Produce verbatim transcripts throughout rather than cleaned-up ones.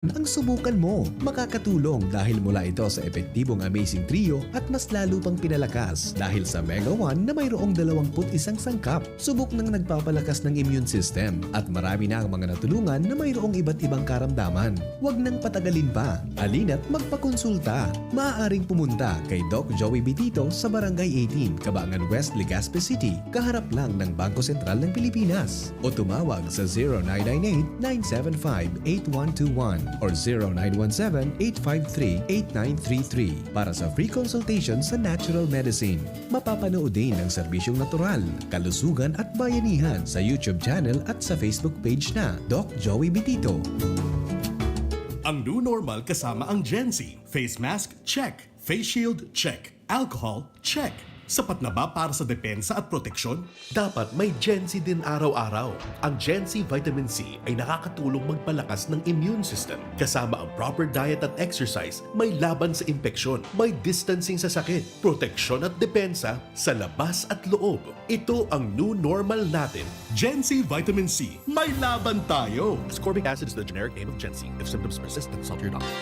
ang subukan mo. Makakatulong dahil mula ito sa epektibong Amazing Trio at mas lalo pang pinalakas dahil sa Mega One na mayroong dalawampu't isang sangkap. Subok nang nagpapalakas ng immune system at marami na ang mga natulungan na mayroong iba't ibang karamdaman. Huwag nang patagalin pa. Halina't magpakonsulta. Maaaring pumunta kay Doc Joey Bitito sa Barangay eighteen, Cabangan West, Legazpi City, kaharap lang ng Bangko Sentral ng Pilipinas. O tumawag sa zero nine nine eight, nine seven five, eight one two one or zero nine one seven, eight five three, eight nine three three para sa free consultation sa natural medicine. Mapapanood din ang serbisyong natural, kalusugan at bayanihan sa YouTube channel at sa Facebook page na Doc Joey Bitito. Ang new normal kasama ang Gen Z. Face mask, check. Face shield, check. Alcohol, check. Sapat na ba para sa depensa at proteksyon? Dapat may Gen Z din araw-araw. Ang Gen Z Vitamin C ay nakakatulong magpalakas ng immune system. Kasama ang proper diet at exercise, may laban sa impeksyon, may distancing sa sakit, proteksyon at depensa sa labas at loob. Ito ang new normal natin. Gen Z Vitamin C, may laban tayo! Ascorbic acid is the generic name of Gen Z. If symptoms persist, consult your doctor.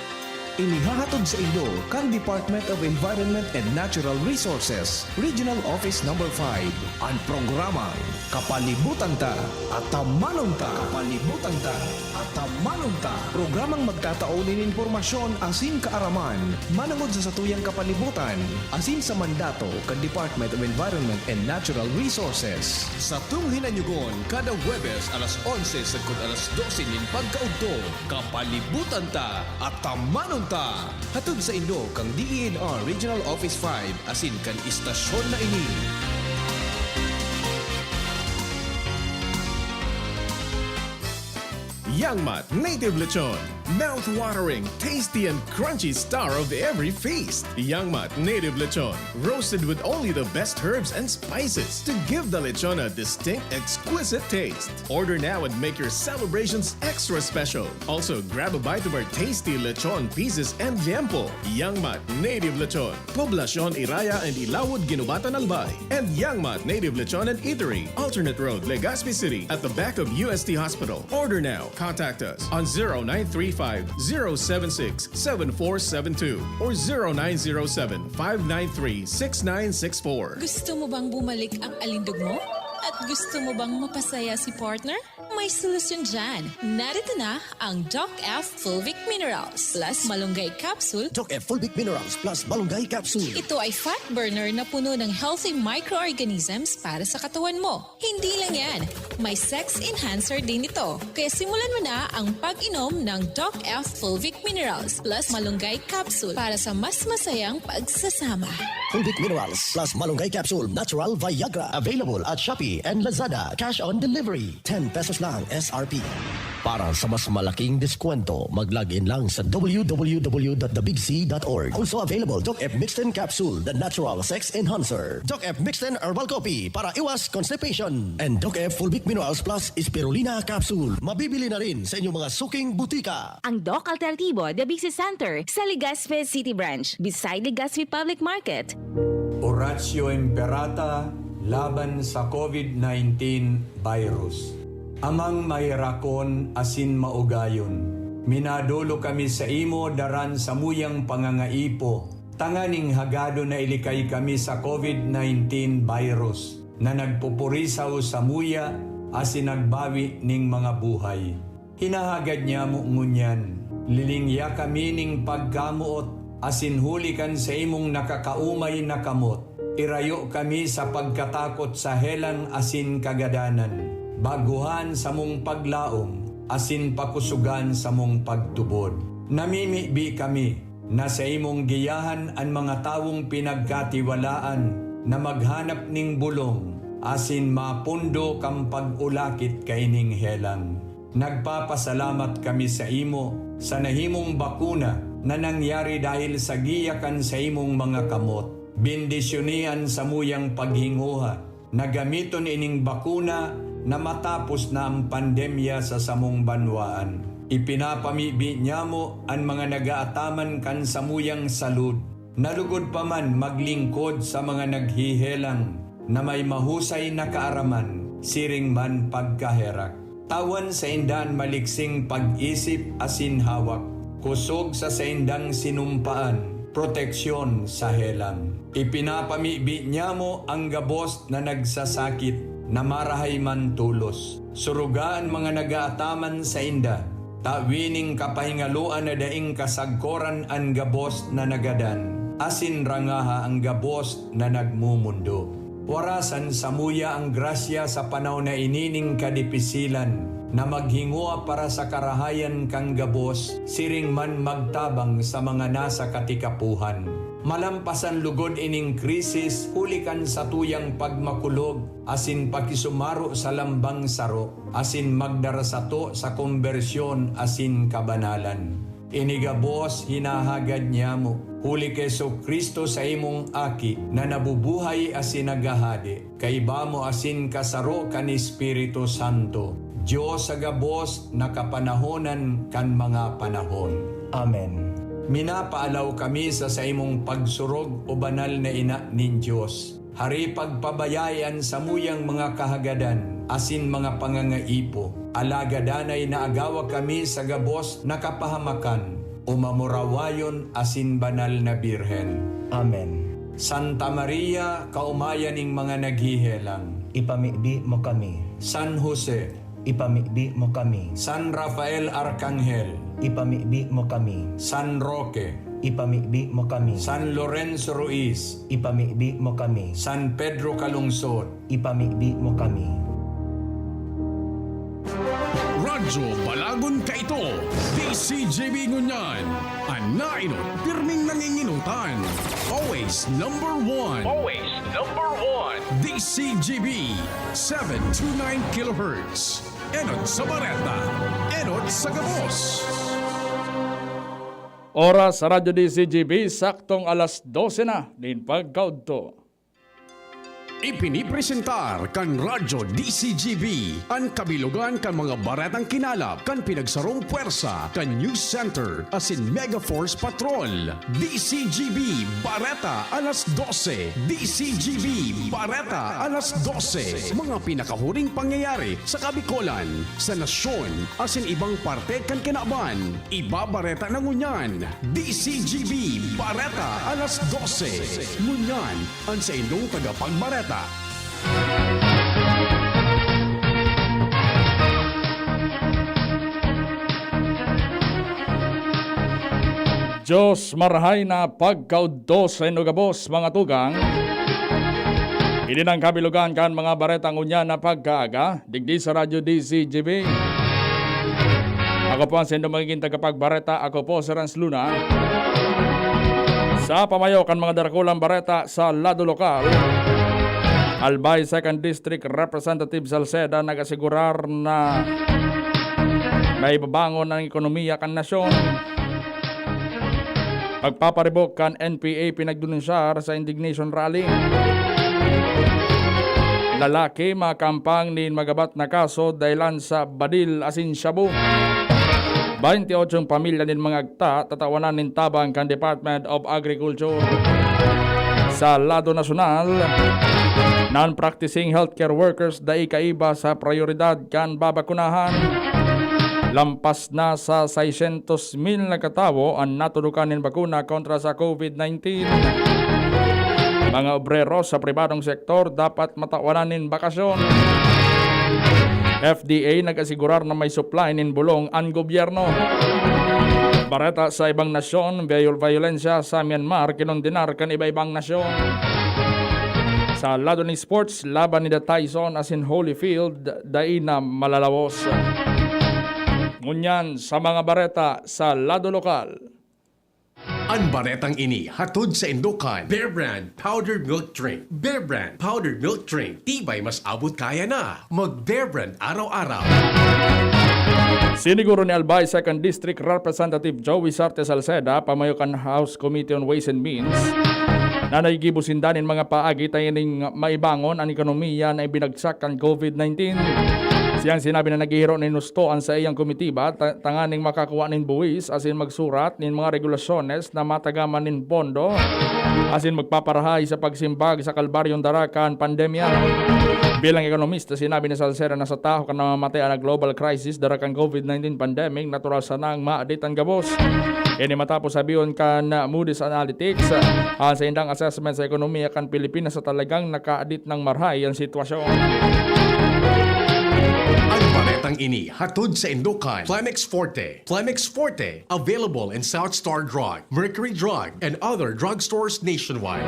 Inihahatod sa inyo kan Department of Environment and Natural Resources, Regional Office Number five, an programang Kapalibutan Ta, Atamanon Ta. Kapalibutan Ta, Atamanon Ta. Programang magtatao nin impormasyon asin kaaraman manangod sa satuyang kapalibutan asin sa mandato kan Department of Environment and Natural Resources. Satong hinanyugon kada Huwebes alas onse sagkod alas dose nin pagkaudto. Kapalibutan Ta, Atamanon Ta! Hatod sa inyo kan D E N R Regional Office five asin kan istasyon na ini. Yangmat Native Lechon. Mouth-watering, tasty and crunchy star of every feast. Yangmat Native Lechon. Roasted with only the best herbs and spices to give the lechon a distinct, exquisite taste. Order now and make your celebrations extra special. Also, grab a bite of our tasty lechon pieces and liempo. Yangmat Native Lechon. Poblacion Iraya and Ilawod, Guinobatan, Albay. And Yangmat Native Lechon and Eatery, Alternate Road, Legazpi City, at the back of U S T Hospital. Order now. Contact us on zero nine three five, zero seven six, seven four seven two or zero nine zero seven, five nine three, six nine six four. Gusto mo bang bumalik ang alindog mo? At gusto mo bang mapasaya si partner? May solusyon dyan. Narito na ang Doc F Fulvic Minerals plus Malunggay Capsule. Doc F Fulvic Minerals plus Malunggay Capsule. Ito ay fat burner na puno ng healthy microorganisms para sa katawan mo. Hindi lang yan, may sex enhancer din ito. Kaya simulan mo na ang pag-inom ng Doc F Fulvic Minerals plus Malunggay Capsule para sa mas masayang pagsasama. Fulvic Minerals plus Malunggay Capsule Natural Viagra. Available at Shopee and Lazada. Cash on delivery. Ten pesos lang S R P. Para sa mas malaking diskwento, mag-log in lang sa w w w dot the big c dot org. Also available, Doc F Mixten Capsule, the natural sex enhancer. Doc F Mixten Herbal Coffee para iwas constipation. And Doc F Fulvic Minerals Plus Spirulina Capsule. Mabibili na rin sa inyong mga suking butika. Ang Doc Alternativo, The Big C Center, sa Legazpi City Branch, beside Legazpi Public Market. Oratio Imperata laban sa COVID nineteen virus. Amang maherakon asin maugayon, minadolo kami saimo daran samuyang pangangaipo, tanganing hagadon na ilikay kami sa COVID nineteen virus na nagpupurisaw samuya asin nagbawi ning mga buhay. Hinahagad nyamo ngunyan, lilingya kami ning pagkamoot asin huli kan saimong nakakaumay na kamot, irayo kami sa pagkatakot sa helang asin kagadanan, baguhan samong paglaom asin pakusugan samong pagtubod. Namimibi kami na saimong giyahan an mga tawong pinagkatiwalaan na maghanap ning bolong asin mapondo kan pag-ulakit kaining helang. Nagpapasalamat kami saimo sa nahimong bakuna na nangyari dahil sa giya kan saimong mga kamot. Bendisyoni an samuyang paghinguha na gamiton ining bakuna na matapos na ang pandemya sa samong banwaan. Ipinapamibi nyamo an mga nagaataman kan samuyang salud na lugod pa man maglingkod sa mga naghihelang na may mahusay na kaaraman siring man pagkaherak. Tawan sainda an maliksing pag-isip asin hawak, kosog sa saindang sinumpaan, proteksyon sa helang. Ipinapamibi niyamo an gabos na nagsasakit, na marahay man tolos. Suruga an mga nag-aataman sainda. Tawi nin kapahingaloan na daing kasagkoran an gabos na nagadan, asin rangaha an gabos na nagmomondo. Warasan samuya an grasya sa panahon na ini nin kadipisilan, na maghingowa para sa karahayan kan gabos, siring man magtabang sa mga nasa katikapohan. Malampasan logod ining krisis huli kan satuyang pagmakulog asin pakisumaro sa lambang saro, asin magdara sato sa kombersyon asin kabanalan. Ini gabos hinahagad niyamo, huli ki Jesu-Cristo, saimong Aki, na nabubuhay asin naghahade, kaiba mo asin kasaro kan Espiritu Santo, Dios sa gabos na kapanahonan kan mga panahon. Amen. Minapaalaw kami sa saimong pagsurog, O Banal na Ina nin Dios. Hari, pagpabayai an samuyang mga kahagadan asin mga pangangaipo, alagad danay naagawa kami sa gabos na kapahamakan, umamurawayon asin banal na Birhen. Amen. Santa Maria, kaomayan nin mga naghehelang. Ipamibi mo kami. San Jose. Ipamibi mo kami. San Rafael Arkanghel. Ipamibi mo kami. San Roque. Ipamibi mo kami. San Lorenzo Ruiz. Ipamibi mo kami. San Pedro Calungsod. Ipamibi mo kami. Radyo Balagon Kaito, D C G B ngunyan, an naenot pirming nanginginutan. Always number one. Always number one. D C G B, seven two nine kilohertz. Enot sa bareta, enot sa gabos. Oras sa Radyo D C G B, saktong alas dose na nin pagkaudto. Ipinipresentar kan Radyo D C G B an kabilogan kan mga baretang kinalap kan pinagsarong pwersa kan News Center asin Mega Force Patrol. D C G B Bareta alas dose. D C G B Bareta alas dose. Mga pinakahuring pangyayari sa Kabikolan, sa nasyon, asin ibang parte kan kinaban. Ibabareta na ngunyan. D C G B Bareta alas dose. Ngunyan, an saindong tagapagbareta. Diyos marahay na pagkaudto saindo gabos, mga tugang. Ini nang kabilogan kan mga bareta ngunyan na pagkaaga, digdi sa Radyo D C G B. Ako po ang saindo magiging tagapagbareta. Ako po si Renz Luna. Sa pamayo kan mga darakulang bareta sa lado lokal, Albay Second District Representative Salceda nag-asigurar na maibabangon ang ekonomiya kan nasyon. Pagpaparibok kan N P A pinagdenunsyar sa indignation rally. Lalaki makampang nin magabat na kaso dahelan sa badil asin shabu. Baynte otsong pamilya nin mga agta tatawanan nin tabang kan Department of Agriculture. Sa lado nasyonal, non-practicing healthcare workers dai kaiba sa prayoridad kan babakunahan. Lampas na sa seiscientos mil na katawo an natudokan nin bakuna kontra sa COVID nineteen. Mga obrero sa pribadong sektor dapat matawan nin bakasyon. F D A nag-asigurar na may supply nin bulong an gobyerno. Bareta sa ibang nasyon, viol-, violensya sa Myanmar kinondenar kan iba-ibang nasyon. Sa lado nin sports, laban ni The Tyson asin Holyfield dai na malalawos. Ngunyan sa mga bareta sa lado lokal. An baretang ini hatod saindo kan Bear Brand Powdered Milk Drink. Bear Brand Powdered Milk Drink, tibay mas abot kaya na. Mag Bear Brand araw-araw. Siniguro ni Albay Second District Representative Joey Sarte Salceda, pamayo kan House Committee on Ways and Means, na naigibo sinda nin mga paagi tanganing maibangon an ekonomiya na ibinagsak kan COVID nineteen. Siyang sinabi na naghihiro nin husto an saiyang komitiba ta-, tanganing makakua nin buhis asin magsurat nin mga regulasyones na matagaman nin pondo asin magpaparahay sa pagsimbag sa kalbaryong dara kan pandemya. Bilang ekonomista, sinabi ni Salceda na sa tahaw kan namamatay an global crisis dara kan COVID nineteen pandemic, natural sana ang maadit an gabos. Ini matapos sabihon kan Moody's Analytics, ah, sa indang assessment sa ekonomiya kan Pilipinas sa talagang nakaadit ng marhay ang sitwasyon. Ang baretang ini hatod sa Indokan, Plemex Forte. Plemex Forte, available in South Star Drug, Mercury Drug, and other drugstores nationwide.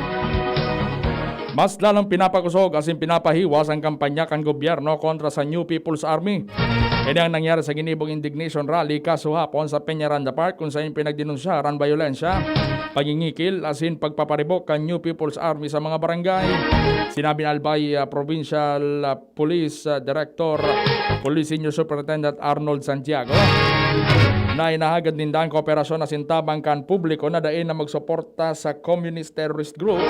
Mas lalong pinapakusog asin pinapahiwas ang kampanya kan gobyerno kontra sa New People's Army. Ini ang nangyari sa ginibong indignation rally kasuhapon sa Peñaranda Park, kung sain pinagdenunsyar ang bayolensya, pangingikil asin pagpaparibok kan New People's Army sa mga barangay. Sinabi ni Albay, ah, Provincial, ah, Police, ah, Director, Police Senior Superintendent Arnold Santiago, na inahagad ninda an kooperasyon asin tabang kan publiko na dai na magsuporta sa communist terrorist group,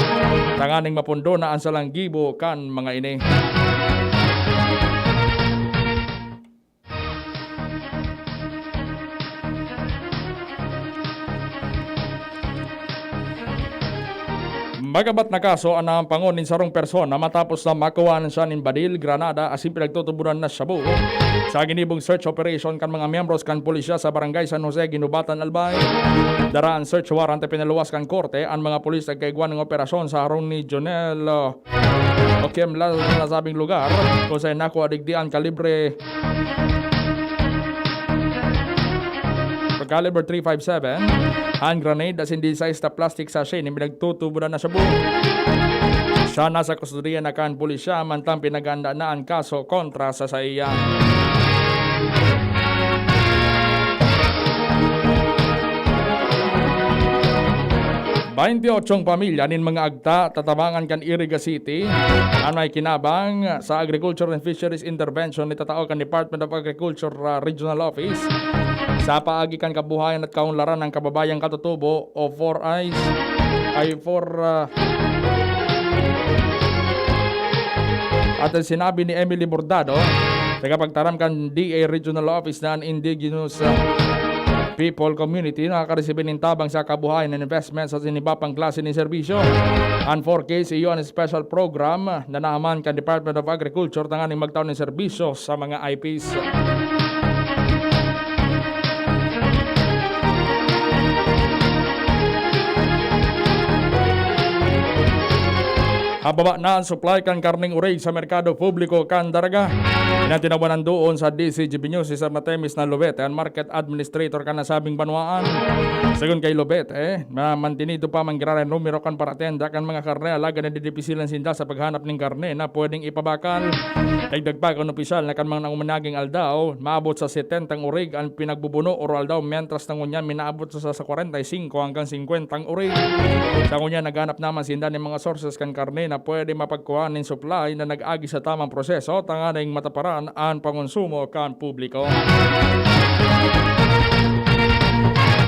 tanganing mapundo na an salang gibo kan mga ini. Magabat na kaso an naampangon nin sarong persona matapos na makuhaan siya nin baril, granada asin pinagtutubonan na shabu sa ginibong search operation kan mga miyembros kan pulisya sa Barangay San Jose, Guinobatan, Albay. Dara an search warrant, ipinaluwas kan korte an mga pulis nagkaigwa nin operasyon sa harong ni Jonel, uh, Oquem la nasabing lugar, kung saan nakuha digdi an kalibre caliber three five seven, hand grenade asin disisais na plastic sachet na pinagtutubonan na shabu. Siya nasa kustodiya na kan pulisya, mantang pinaganda na an kaso kontra sa saiya. Bainti otsong pamilya nin mga agta tatabangan kan Iriga City an may kinabang sa Agriculture and Fisheries Intervention na itatao kan Department of Agriculture, ah, Regional Office sa paagi kan kabuhayan at kaunlaran ng kababayang katutubo o four I's, ay four, ah, at ang sinabi ni Emily Bordado, tagapagtaram kan D A Regional Office na an indigenous, ah, people community nakakaresibi nin tabang sa kabuhayan, investment sa iba pang klase nin serbisyo. An four K sa iyo an special program na naaman kan Department of Agriculture tanganing magtao nin serbisyo sa mga I Ps. Hababa na an supply kan karneng urig sa merkado publiko kan Daraga. Inatinawan doon sa D C G B News si Sir Matemis na Lubete, an market administrator kan nasabing banwaan. Segun kay Lubete, na mantinido pa man grabe an numero kan paratenda kan mga karne, alagad nadidipisilan sinda sa paghanap nin karne na pwedeng ipabakal. Dagdag pa kan opisyal na kan mga nanguminaging aldaw, maabot sa setentang urig an pinagbubuno oro-aldaw, mientras na ngunyan minaabot sa, sa kwarenta y singko hanggang singkwentang urig. Sa ngunyan, naghanap naman sinda nin mga sources kan karne na pwede mapagkuha nin supply na nag-agi sa tamang proseso tanganing mataparan an pangonsumo kan publiko.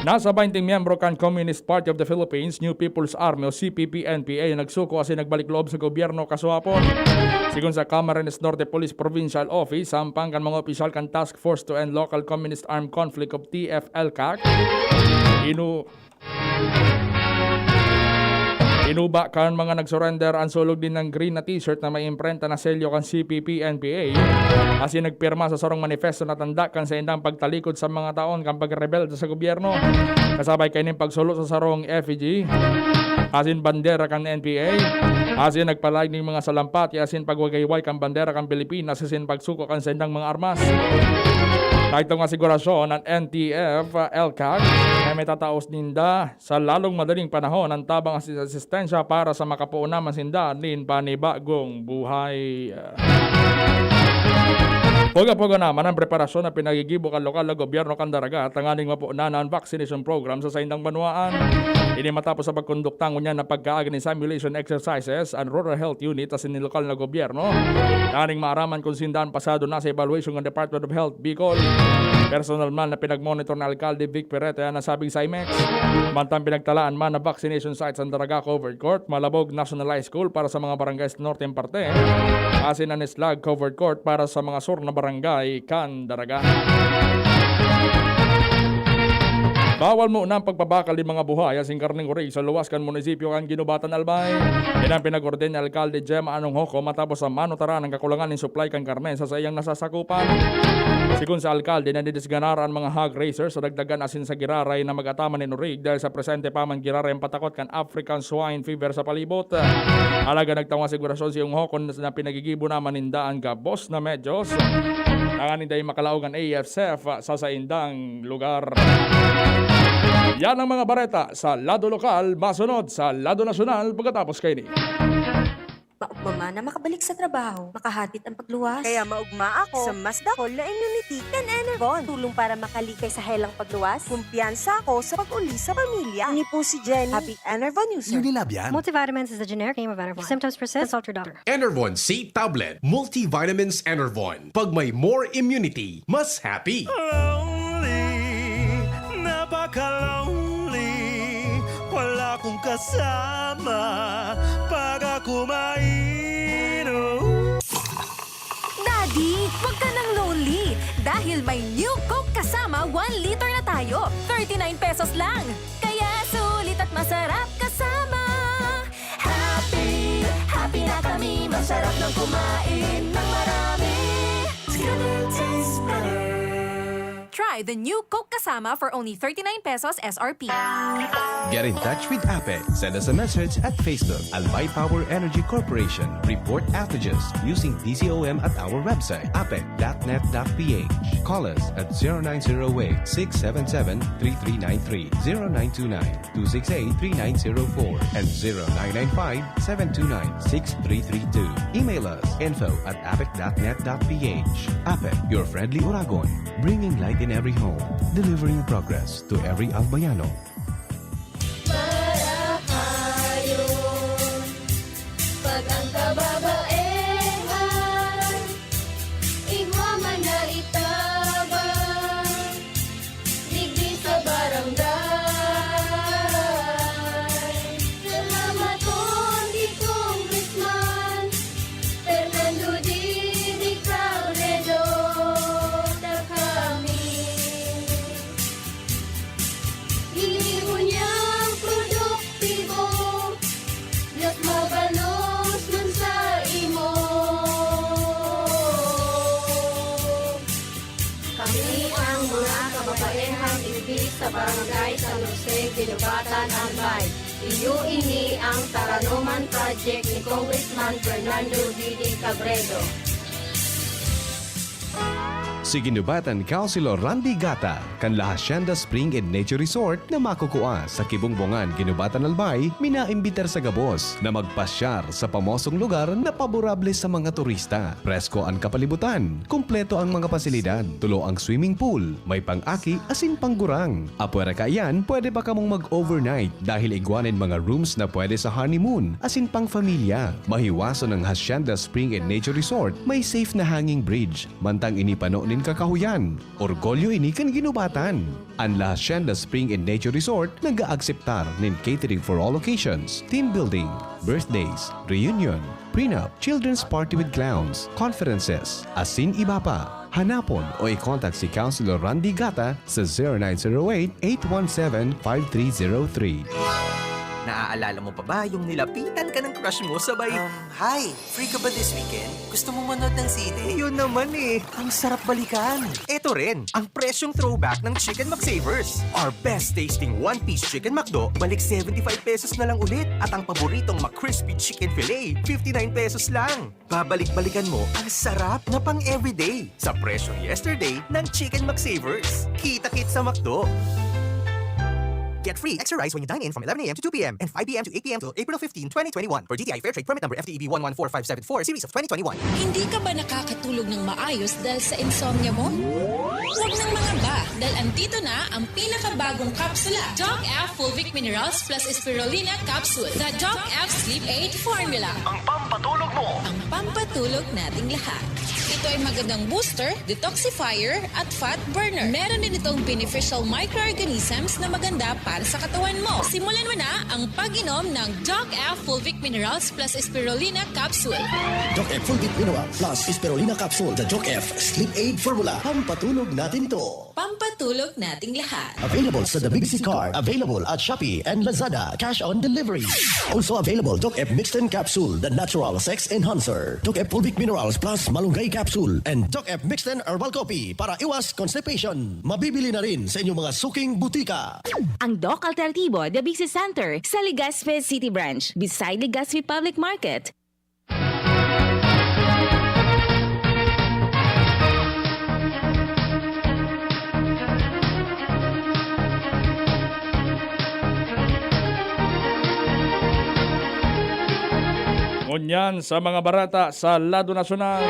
Nasa bainting miyembro kan Communist Party of the Philippines, New People's Army o C P P N P A, nagsuko asin nagbalik loob sa gobyerno kasuhapon. Sigon sa Camarines Norte Police Provincial Office, sampang kan mga opisyal kan Task Force to End Local Communist Armed Conflict of T F L CAC, inu-, inuba kan mga nag-surrender an sulog nin green na t-shirt na may imprenta na selyo kan C P P N P A, asin nagpirma sa sarong manifesto na tanda kan saindang pagtalikod sa mga taon kan pagrebelde sa gobyerno. Kasabay kaining pagsulo sa sarong effigy asin bandera kan N P A, asin nagpalaig ning mga salampati asin pagwagayway kan bandera kan Pilipinas asin pagsuko kan saindang mga armas. Kaidto nga sigurasyon an N T F L CAC na may tataos ninda sa lalong madaling panahon an tabang asin asistensya para sa makapoon naman sinda nin panibagong buhay. Poga-poga naman ang preparasyon na pinagigibo kan lokal na gobyerno kan Daraga tanganing mapoon na ang vaccination program sa saindang banwaan. Ini matapos sa pagkondukta ngunyan na pagkaagi nin simulation exercises an Rural Health Unit asin nin lokal na gobyerno tanganing maaraman kung sinda an pasado na sa evaluation ng Department of Health Bicol. Personal man na pinagmonitor ni Alkalde Vic Perete ang nasabing Simex. Mantang pinagtalaan man na vaccination sites ang Daraga Covered Court, Malabog National High School para sa mga barangay sa norteng parte, asin an Islag Covered Court para sa mga sur na barangay kan Daraga. Bawal mo na ang pagpabakal nin mga buhay asin karneng orig sa luwas kan munisipyo kan Guinobatan, Albay. Yan ang pinag-ordain ni Alkalde Gemma Anong Hoco matapos sa manutaran ang kakulangan nin supply kan karne sa saiyang nasasakupan. Sigon sa alkalde, nadidisganar an mga hog raisers sa dagdagan asin sa giraray na mag-ataman nin orig dahil sa presente pa man giraray an patakot kan African swine fever sa palibot. Alagad nagtangwa sigurasyon si Ung Hoco na pinagigibo naman ninda an gabos na medyos tanganing dai makalaog an A F S F sa saindang lugar. Yan ang mga bareta sa lado lokal, masunod sa lado nasyonal pagkatapos kaini. Maugma man na makabalik sa trabaho, makahadit ang pagluwas. Kaya maugma ako sa mas dakul na immunity kan Enervon. Tulong para makalikay sa helang pagluwas. Kumpiyansa ako sa pag-uli sa pamilya. Ini po si Jenny, Happy Enervon user. Unilab yan. Multivitamins is the generic name of Enervon. If symptoms persist, consult your doctor. Enervon C Tablet, Multivitamins Enervon. Pag may more immunity, mas happy. Lonely, napaka-lonely. Wala akong kasama pag ako mainom. Daddy, wag ka nang lonely. Dahil may New Coke Kasama one liter na tayo. Thirty-nine pesos lang. Kaya sulit at masarap kasama. Happy, happy na kami. Masarap ng kumain ng marami. It's gonna taste better. Try the new Coke Kasama for only thirty-nine pesos S R P. Get in touch with APEC. Send us a message at Facebook, Albay Power Energy Corporation. Report outages using D C O M at our website, apec dot net dot P H. Call us at zero nine zero eight, six seven seven, three three nine three, zero nine two nine, two six eight, three nine zero four, and zero nine nine five, seven two nine, six three three two. Email us, info at apec dot net dot P H. APEC, your friendly Oragon, bringing light in every home, delivering progress to every Albayano. Marahayon, pag ang kababaehan, igwa man na itabang, digdi sa barangay. Salamaton ki Congressman Fernando Didi Cabredo, ta kami ini ngunyan produktibo, mas mabalos man sa imo. Kami ang mga kababaehang digdi sa Barangay San Jose, Guinobatan, Albay. Iyo ini ang Taranoman Project ni Congressman Fernando Didi Cabredo. Si Guinobatan Councilor Randy Gata, kan La Hacienda Spring and Nature Resort na makukua sa Kibongbongan, Guinobatan, Albay, minaimbitar sa gabos na magpasyar sa pamosong lugar na paborable sa mga turista. Presko an kapalibutan, kumpleto ang mga pasilidad, tulo ang swimming pool, may pang-aki asin panggurang. Apwera kaiyan, pwede pa kamong mag-overnight dahil igwa nin mga rooms na pwede sa honeymoon asin pang-familia. Mahiwason ang Hacienda Spring and Nature Resort, may safe na hanging bridge, mantang ini pano nin kakahoyan. Orgulyo ini kan Guinobatan. An La Hacienda Spring and Nature Resort nag-aakseptar nin catering for all occasions, team building, birthdays, reunion, prenup, children's party with clowns, conferences, asin iba pa. Hanapon o i-contact si Councilor Randy Gata sa zero nine zero eight, eight one seven, five three zero three. Naaalala mo pa ba yung nilapitan ka ng crush mo sabay, Um, hi! Free ka ba this weekend? Gusto mo manood ng sine? Yun naman eh. Ang sarap balikan. Eto rin, ang presyong throwback ng Chicken McSavers. Our best tasting one-piece Chicken McDo, balik seventy-five pesos na lang ulit. At ang paboritong McCrispy Chicken Fillet, fifty-nine pesos lang. Babalik-balikan mo ang sarap na pang everyday sa presyong yesterday ng Chicken McSavers. Kita-kit sa McDo. Get free extra rice when you dine in from eleven a m to two p m and five p m to eight p m till April fifteen, twenty twenty-one. Per D T I Fair Trade Permit Number F T E B one one four five seven four, Series of twenty twenty-one. Hindi ka ba nakakatulog ng maayos dahil sa insomnia mo? Huwag nang mangamba, dahil andito na ang pinakabagong kapsula, Doc F Fulvic Minerals plus Spirulina Capsule, the Doc F Sleep Aid Formula. Ang pampatulog mo. Ang pampatulog nating lahat. Ito ay magandang booster, detoxifier, at fat burner. Meron din itong beneficial microorganisms na maganda para sa katawan mo. Simulan mo na ang pag-inom ng Doc F Fulvic Minerals plus Spirulina Capsule. Doc F Fulvic Mineral plus Spirulina Capsule, the Doc F Sleep Aid Formula. Pampatulog natin to. Pampatulog nating lahat. Available sa The B B C Card. Available at Shopee and Lazada. Cash on delivery. Also available, Doc F Mixten Capsule, the natural sex enhancer. Doc F Fulvic Minerals plus Malunggay Capsule and Doc F Mixten Herbal Coffee para iwas constipation. Mabibili na rin sa inyong mga suking butika. Ang Doc Alternatibo, The B C Center, sa Legazpi City Branch, beside Legazpi Public Market. Ngunyan sa mga barata sa lado nasyonal.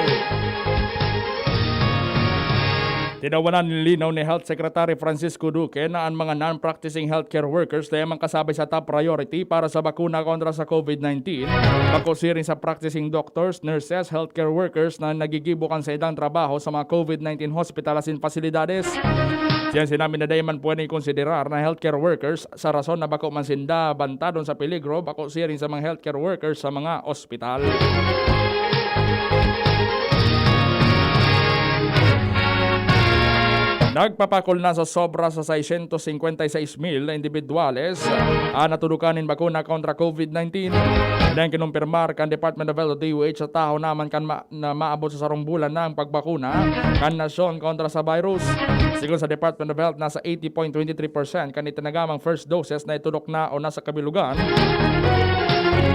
Tinawanan nin linaw ni Health Secretary Francisco Duque na an mga non-practicing healthcare workers na man kasabay sa top priority para sa bakuna kontra sa COVID nineteen, bako siring sa practicing doctors, nurses, healthcare workers na nagigibo kan saindang trabaho sa mga COVID nineteen hospital asin pasilidades. Siya sinabi na dai man pwedeng konsiderar na healthcare workers sa rason na bako man sinda bantadon sa peligro, bako siring sa mga healthcare workers sa mga ospital. Nagpapakol na sa sobra sa seiscientos cincuenta y seis mil na indibidwales ang natudukan nin bakuna kontra COVID nineteen. Dahil kinumpirmar kan Department of Health o D O H sa tahaw na man kan ma-, na maabot sa sarong bulan na ang pagbakuna kan nasyon kontra sa virus. Sigon sa Department of Health, nasa eighty point twenty three percent kan itinagamang first doses na itudok na o nasa kabilugan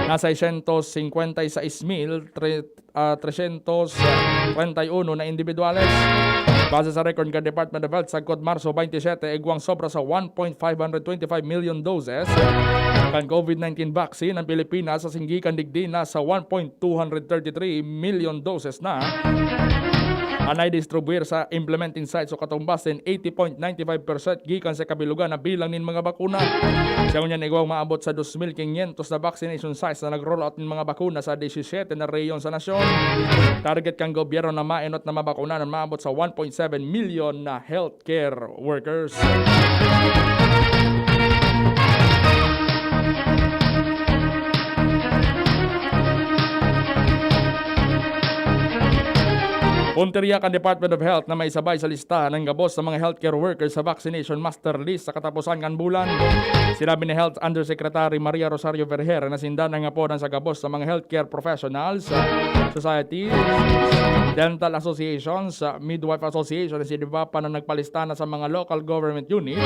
na seiscientos cincuenta y seis mil, ah, trescientos treinta y uno na indibidwales. Base sa record kan Department of Health, sagkod Marso twenty-seven, igwang sobra sa one point five hundred twenty-five million doses kan COVID nineteen vaccine ang Pilipinas, asin gikan digdi nasa one point two hundred thirty-three million doses na an naidistribuir sa implementing sites o katumbas nin eighty point nine five percent gikan sa kabilugan na bilang nin mga bakuna. Sa ngunyan, igwang maabot sa dos mil quinientos na vaccination sites na nag-roll out nin mga bakuna sa disisiyete na rehiyon sa nasyon. Target kan gobyerno na mainot na mabakunan an maabot sa one point seven million na healthcare workers. Puntirya kan Department of Health na maisabay sa listahan an gabos na mga healthcare workers sa vaccination master list sa kataposan kan bulan. Sinabi ni Health Undersecretary Maria Rosario Vergere na sinda nangapodan sa gabos sa mga healthcare professionals, society, dental associations, midwife association, asin iba pa na nagpalista na sa mga local government units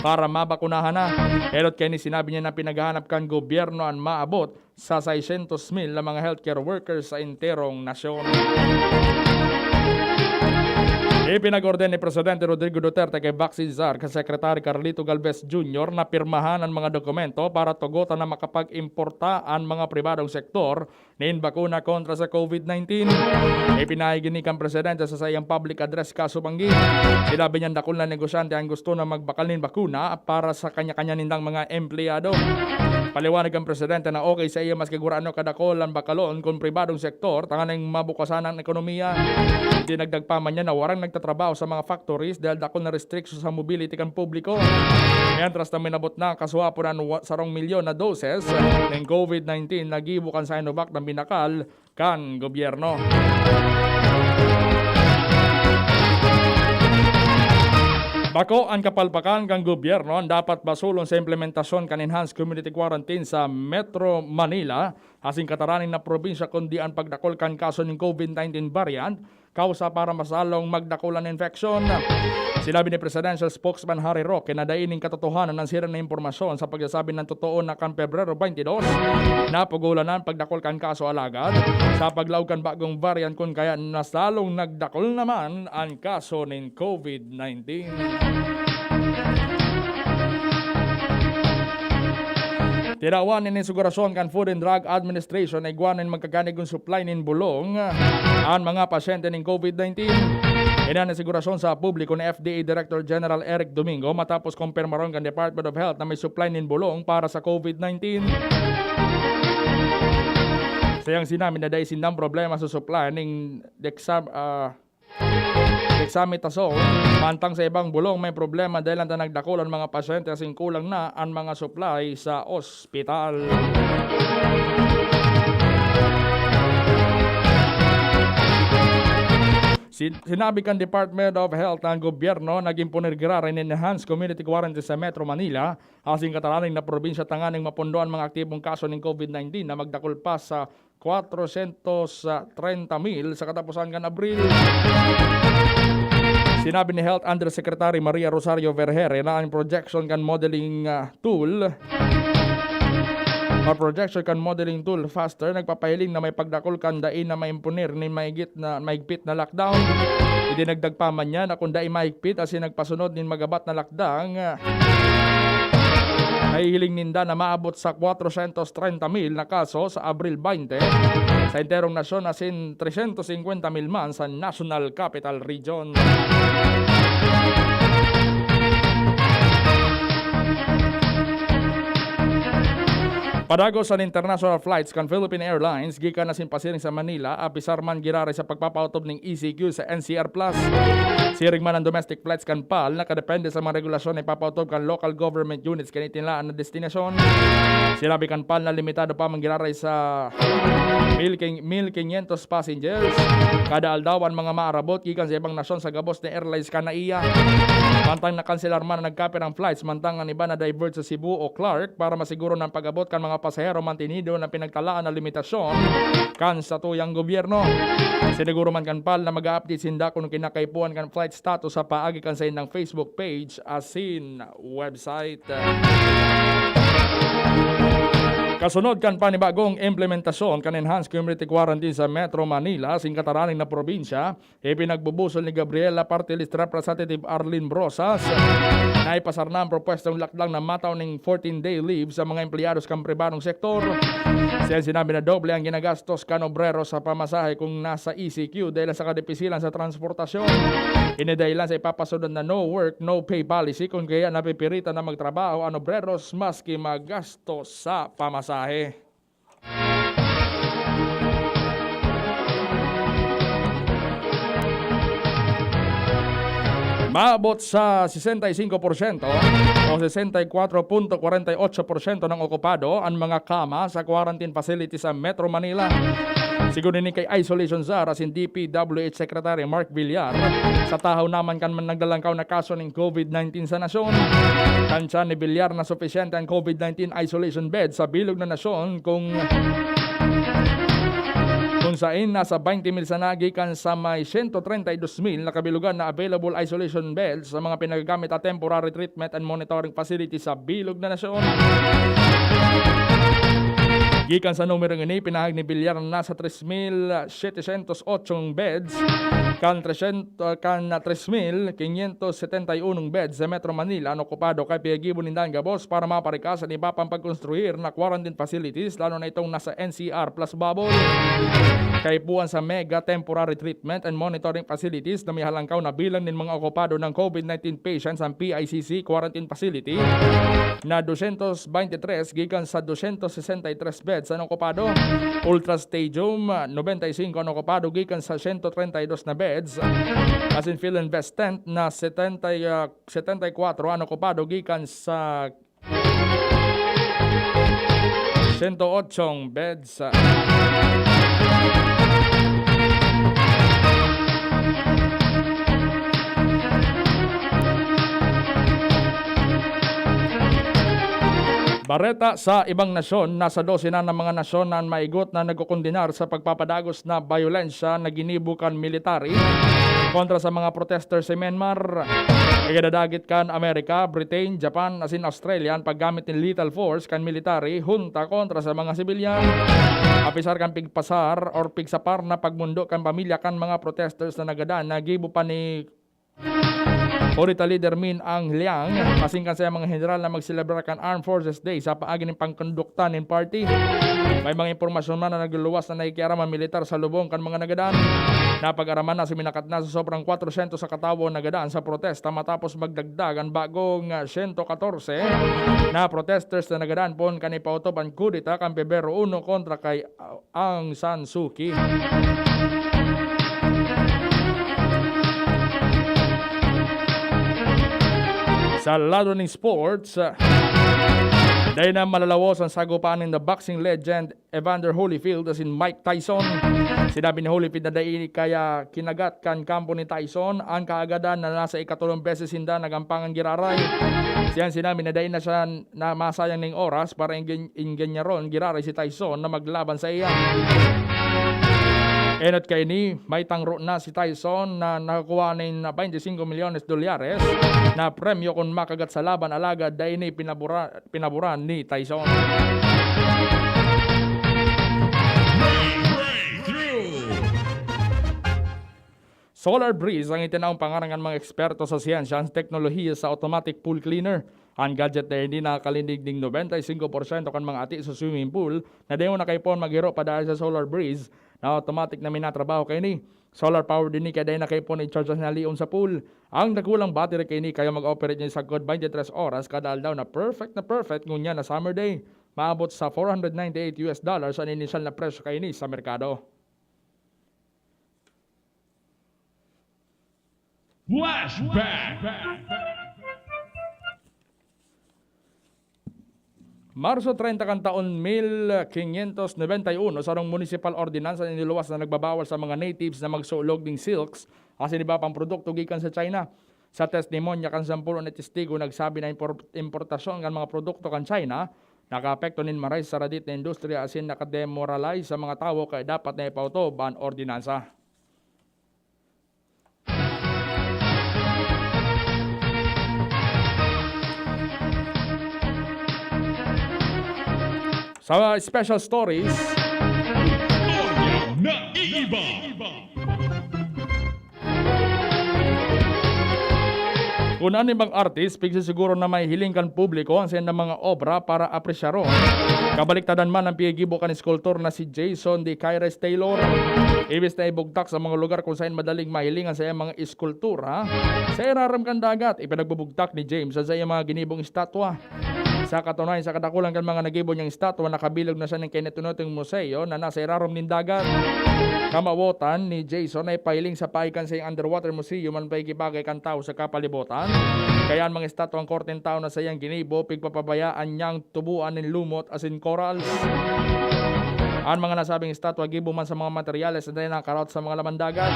para mabakunahan na. Enot kaini, sinabi niya na pinaghahanap kan gobyerno an maabot sa seiscientos mil na mga healthcare workers sa enterong nasyon. Ipinag-orden ni Presidente Rodrigo Duterte kay Vaccine Czar kan Secretary Carlito Galvez Junior na pirmahan an mga dokumento para tugotan na makapag-importa an mga pribadong sektor nin bakuna kontra sa COVID nineteen. Ipinahayag ini kan Presidente sa saiyang public address kasubanggi. Sinabi niyan dakul na negosyante ang gusto na magbakal nin bakuna para sa kanya-kanya nindang mga empleyado. Paliwanag kan Presidente na okay sa iya maski gurano kadakul an bakalon kun pribadong sektor tanganing mabukasan an ekonomiya. Dinagdag pa man niya na warang nagtatrabaho sa mga factories dahil dakul na restriction sa mobility kan publiko. Mientras na minabot na kasuwapon an wa-, sarong milyon na doses nin COVID nineteen na gibo kan Sinovac na binakal kan gobyerno. Bako an kapalpakan kan gobyerno an dapat basulon sa implementasyon kan enhanced community quarantine sa Metro Manila asin kataraming na probinsya, kundi an pagdakul kan kaso nin COVID nineteen variant kausa para mas lalong magdakul an infeksyon. Sinabi ni Presidential Spokesman Harry Roque na dai nin katotohanan an siring na impormasyon sa pagsasabi na totoo na kan Pebrero twenty-two, napugulan na an pagdakul kan kaso, alagad sa paglaog kan bagong variant kun kaya mas lalong nagdakul naman an kaso nin COVID nineteen. Tinawan nin sigurasyon kan Food and Drug Administration na igwa nin magkakanigong supply nin bulong an mga pasyente nin COVID nineteen. Ini an sigurasyon sa publiko ni F D A Director General Eric Domingo matapos kumpirmaron kan Department of Health na may supply nin bulong para sa COVID nineteen. Sayang sinabi na dai sindang problema sa supply ning dexam-, ah, dexamethasone, mantang sa ibang bulong may problema dahil ta nagdakul an mga pasyente asin kulang na an mga supply sa ospital. Sin-, sinabi kan Department of Health na an gobyerno nag-imponer giraray nin enhanced community quarantine sa Metro Manila, asin kataraning na probinsya tanganing mapundo an mga aktibong kaso nin COVID nineteen na magdakul pa sa kwatrosyentos trenta mil sa kataposan kan Abril. Sinabi ni Health Undersecretary Maria Rosario Vergeire na ang projection kan modeling, ah, tool or projection kan modeling tool FASTER nagpapahiling na may pagdakul kan dai na maimponer nin maigit na, maigpit na lockdown. Idinagdag pa man niya na kung dai mahigpit asin nagpasunod nin magabat na lakdang, nahihiling ninda na maabot sa kwatrosyentos trenta mil na kaso sa Abril baynte sa enterong nasyon asin tresyentos singkwenta mil man sa National Capital Region. Padagos an international flights kan Philippine Airlines gikan asin pasiring sa Manila, apisar man giraray sa pagpapaotob ning E C Q sa N C R Plus. Siring man an domestic flights kan pal, nakadepende sa mga regulasyon na ipapaotob kan local government units kan itinulaan na destinasyon. Sinabi kan pal na limitado pa man giraray sa mil king-, mil quinientos passengers kada aldaw an mga maarabot gikan sa ibang nasyon sa gabos na airlines kan NAIA. Mantang nakanselar man an nagkapirang flights, mantang an iba na-divert sa Cebu o Clark para masiguro na an pag-abot kan mga pasahero mantinido na pinagtalaan na limitasyon kan satuyang gobyerno. Siniguro man kan pal na mag-a-update sinda kun kinakaipuhan kan flight status sa paagi kan saindang Facebook page asin website. Kasunod kan panibagong implementasyon kan enhanced community quarantine sa Metro Manila, asin kataraning na probinsya, ipinagbubusol ni Gabriela Party List Representative Arlene Brosas na ipasar na ang propwestong lakdang na matao ning fourteen-day leave sa mga empleyados kan pribadong sektor. Siya sinabi na doble ang ginagastos kan obrero sa pamasahe kung nasa E C Q dahil sa kadipisilan sa transportasyon. Ini dahilan sa ipapasunod na no work, no pay policy, kun kaya napipiritan na magtrabaho an obreros maski magastos sa pamasahe. Maabot sa sesenta y cinco porsyento o sesenta y cuatro punto kwarenta y ocho porsyento ng okupado an mga kama sa quarantine facility sa Metro Manila. Sigon ini kay Isolation Czar asin D P W H Secretary Mark Villar, sa tahaw naman kan man naglalangkaw na kaso nin COVID nineteen sa nasyon. Tansya ni Villar na supisyente an COVID nineteen isolation bed sa bilog na nasyon kung, kung sain nasa twenty mil sana gikan sa may sento trenta y dos mil na kabilogan na available isolation beds sa mga pinagagamit na temporary treatment and monitoring facility sa bilog na nasyon. Gikan sa numerong ini, pinahayag ni Villar na nasa tres mil setecientos ocho beds, kan tresyen-, kan tres mil quinientos setenta y uno beds sa Metro Manila an okupado, kaya pinagibo ninda an gabos para maparikas an iba pang pagkonstruir na quarantine facilities, lalo na itong nasa N C R plus bubble. Kaipuhan sa mega temporary treatment and monitoring facilities na may halangkaw na bilang nin mga okupado ng COVID nineteen patients ang P I C C quarantine facility na dosyentos bente y tres gikan sa dosyentos sesenta y tres beds an okupado. Ultra Stadium, noventa y cinco an okupado gikan sa sento trenta y dos na beds. Asin Filinvest Tent na setenta, ah, setenta y kuwatro an okupado gikan sa sento otsong beds. Bareta sa ibang nasyon, nasa dose na ng mga nasyon na maigot na nagkokondenar sa pagpapadagos na bayolensya na ginibo kan military kontra sa mga protester sa Myanmar. Ikadadagit kan Amerika, Britain, Japan, asin Australia an paggamit nin lethal force kan military hunta kontra sa mga sibilyan. Apisar kan pigpasar or pigsapar na pagmondo kan pamilya kan mga protesters na nagadan na gibo pa ni Kudeta Leader Min Aung Hlaing, asin kan saiyang mga heneral na magselebrar kan Armed Forces Day sa paagi nin pangkondukta nin party. May mga impormasyon man na nagluluwas na nakikiaram an militar sa lubong kan mga nagadan. Napag-araman na, suminakat na sa sobrang kwatrosyentos sa katawo na nagadan sa protesta matapos magdagdag an bagong, ah, sento katorse na protesters na nagadan poon kan ipautob an kudeta kan Pebrero uno kontra kay, ah, Aung San Suu Kyi. Sa lado ning sports, ah, dai na malalawos ang sagopan nin the boxing legend Evander Holyfield asin Mike Tyson. Sinabi ni Holyfield na dai kaya kinagat kan kampo ni Tyson an kaagadan na nasa ikatolong beses sinda nagampangan giraray. Siya sinabi na dai na siya na masayang ning oras para inggen-, inggenyaron giraray si Tyson na maglaban sa iya. Enot kaini, may tangro na si Tyson na nakakuha nin twenty-five milyones dolyares na premyo kun makagat sa laban, alagad dai ini pinabura-, pinaboran ni Tyson. Solar Breeze ang itinaong pangaran kan mga eksperto sa siyensya at teknolohiya sa automatic pool cleaner. Ang gadget na ini nakakalinig ning nobenta y singko porsyento kan mga ati sa swimming pool na dai mo na kaipuhan maghiro padahil sa Solar Breeze na automatic na minatrabaho kaini. Solar powered ini kaya dai na kaipuhan i-charge an hinalion sa pool. Ang dakulang battery kaini kaya mag-operate niya sagkod twenty-three oras kada aldaw na perfect na perfect ngunyan na summer day. Maabot sa four hundred ninety-eight U S dollars an inisyal na presyo kaini sa merkado. Flashback! Marso treinta kan taon mil quinientos noventa y uno, sarong municipal ordinansa an iniluwas na nagbabawal sa mga natives na magsulog nin silks asin iba pang produkto gikan sa China. Sa testimonya kan sampulo na testigo, nagsabi na impor-, importasyon kan mga produkto kan China nakaapekto nin maray sa radit na industriya asin nakademoralize sa mga tawo, kaya dapat na ipautob an ordinansa. Sa special stories, Istorya na iiba. Kun an ibang artist, pigsisiguro na mahihiling kan publiko an saindang mga obra para apresyaron. Kabaliktadan man ang pigibo kan eskultor na si Jason de Caires Taylor. Imbes na ibugtak sa mga lugar kung saen madaling mahiling an saiyang mga eskultura, sa irarom kan dagat, ipinagbubugtak ni James an saiyang mga ginibong estatwa. Sa katunayan, sa kadakulan kan mga nagibo niyang estatwa, nakabilog na siya nin kainot-inoting museo na nasa irarom nin dagat. Kamawotan ni Jason na ipahiling sa paagi kan saiyang underwater museum an paikibagay kan tawo sa kapalibotan. Kaya an mga estatwang korte nin tawo na saiyang ginibo, pigpapabayaan niyang tuboan nin lumot asin corals. An mga nasabing estatwa gibo man sa mga materyales na dai nakakaraot sa mga laman dagat.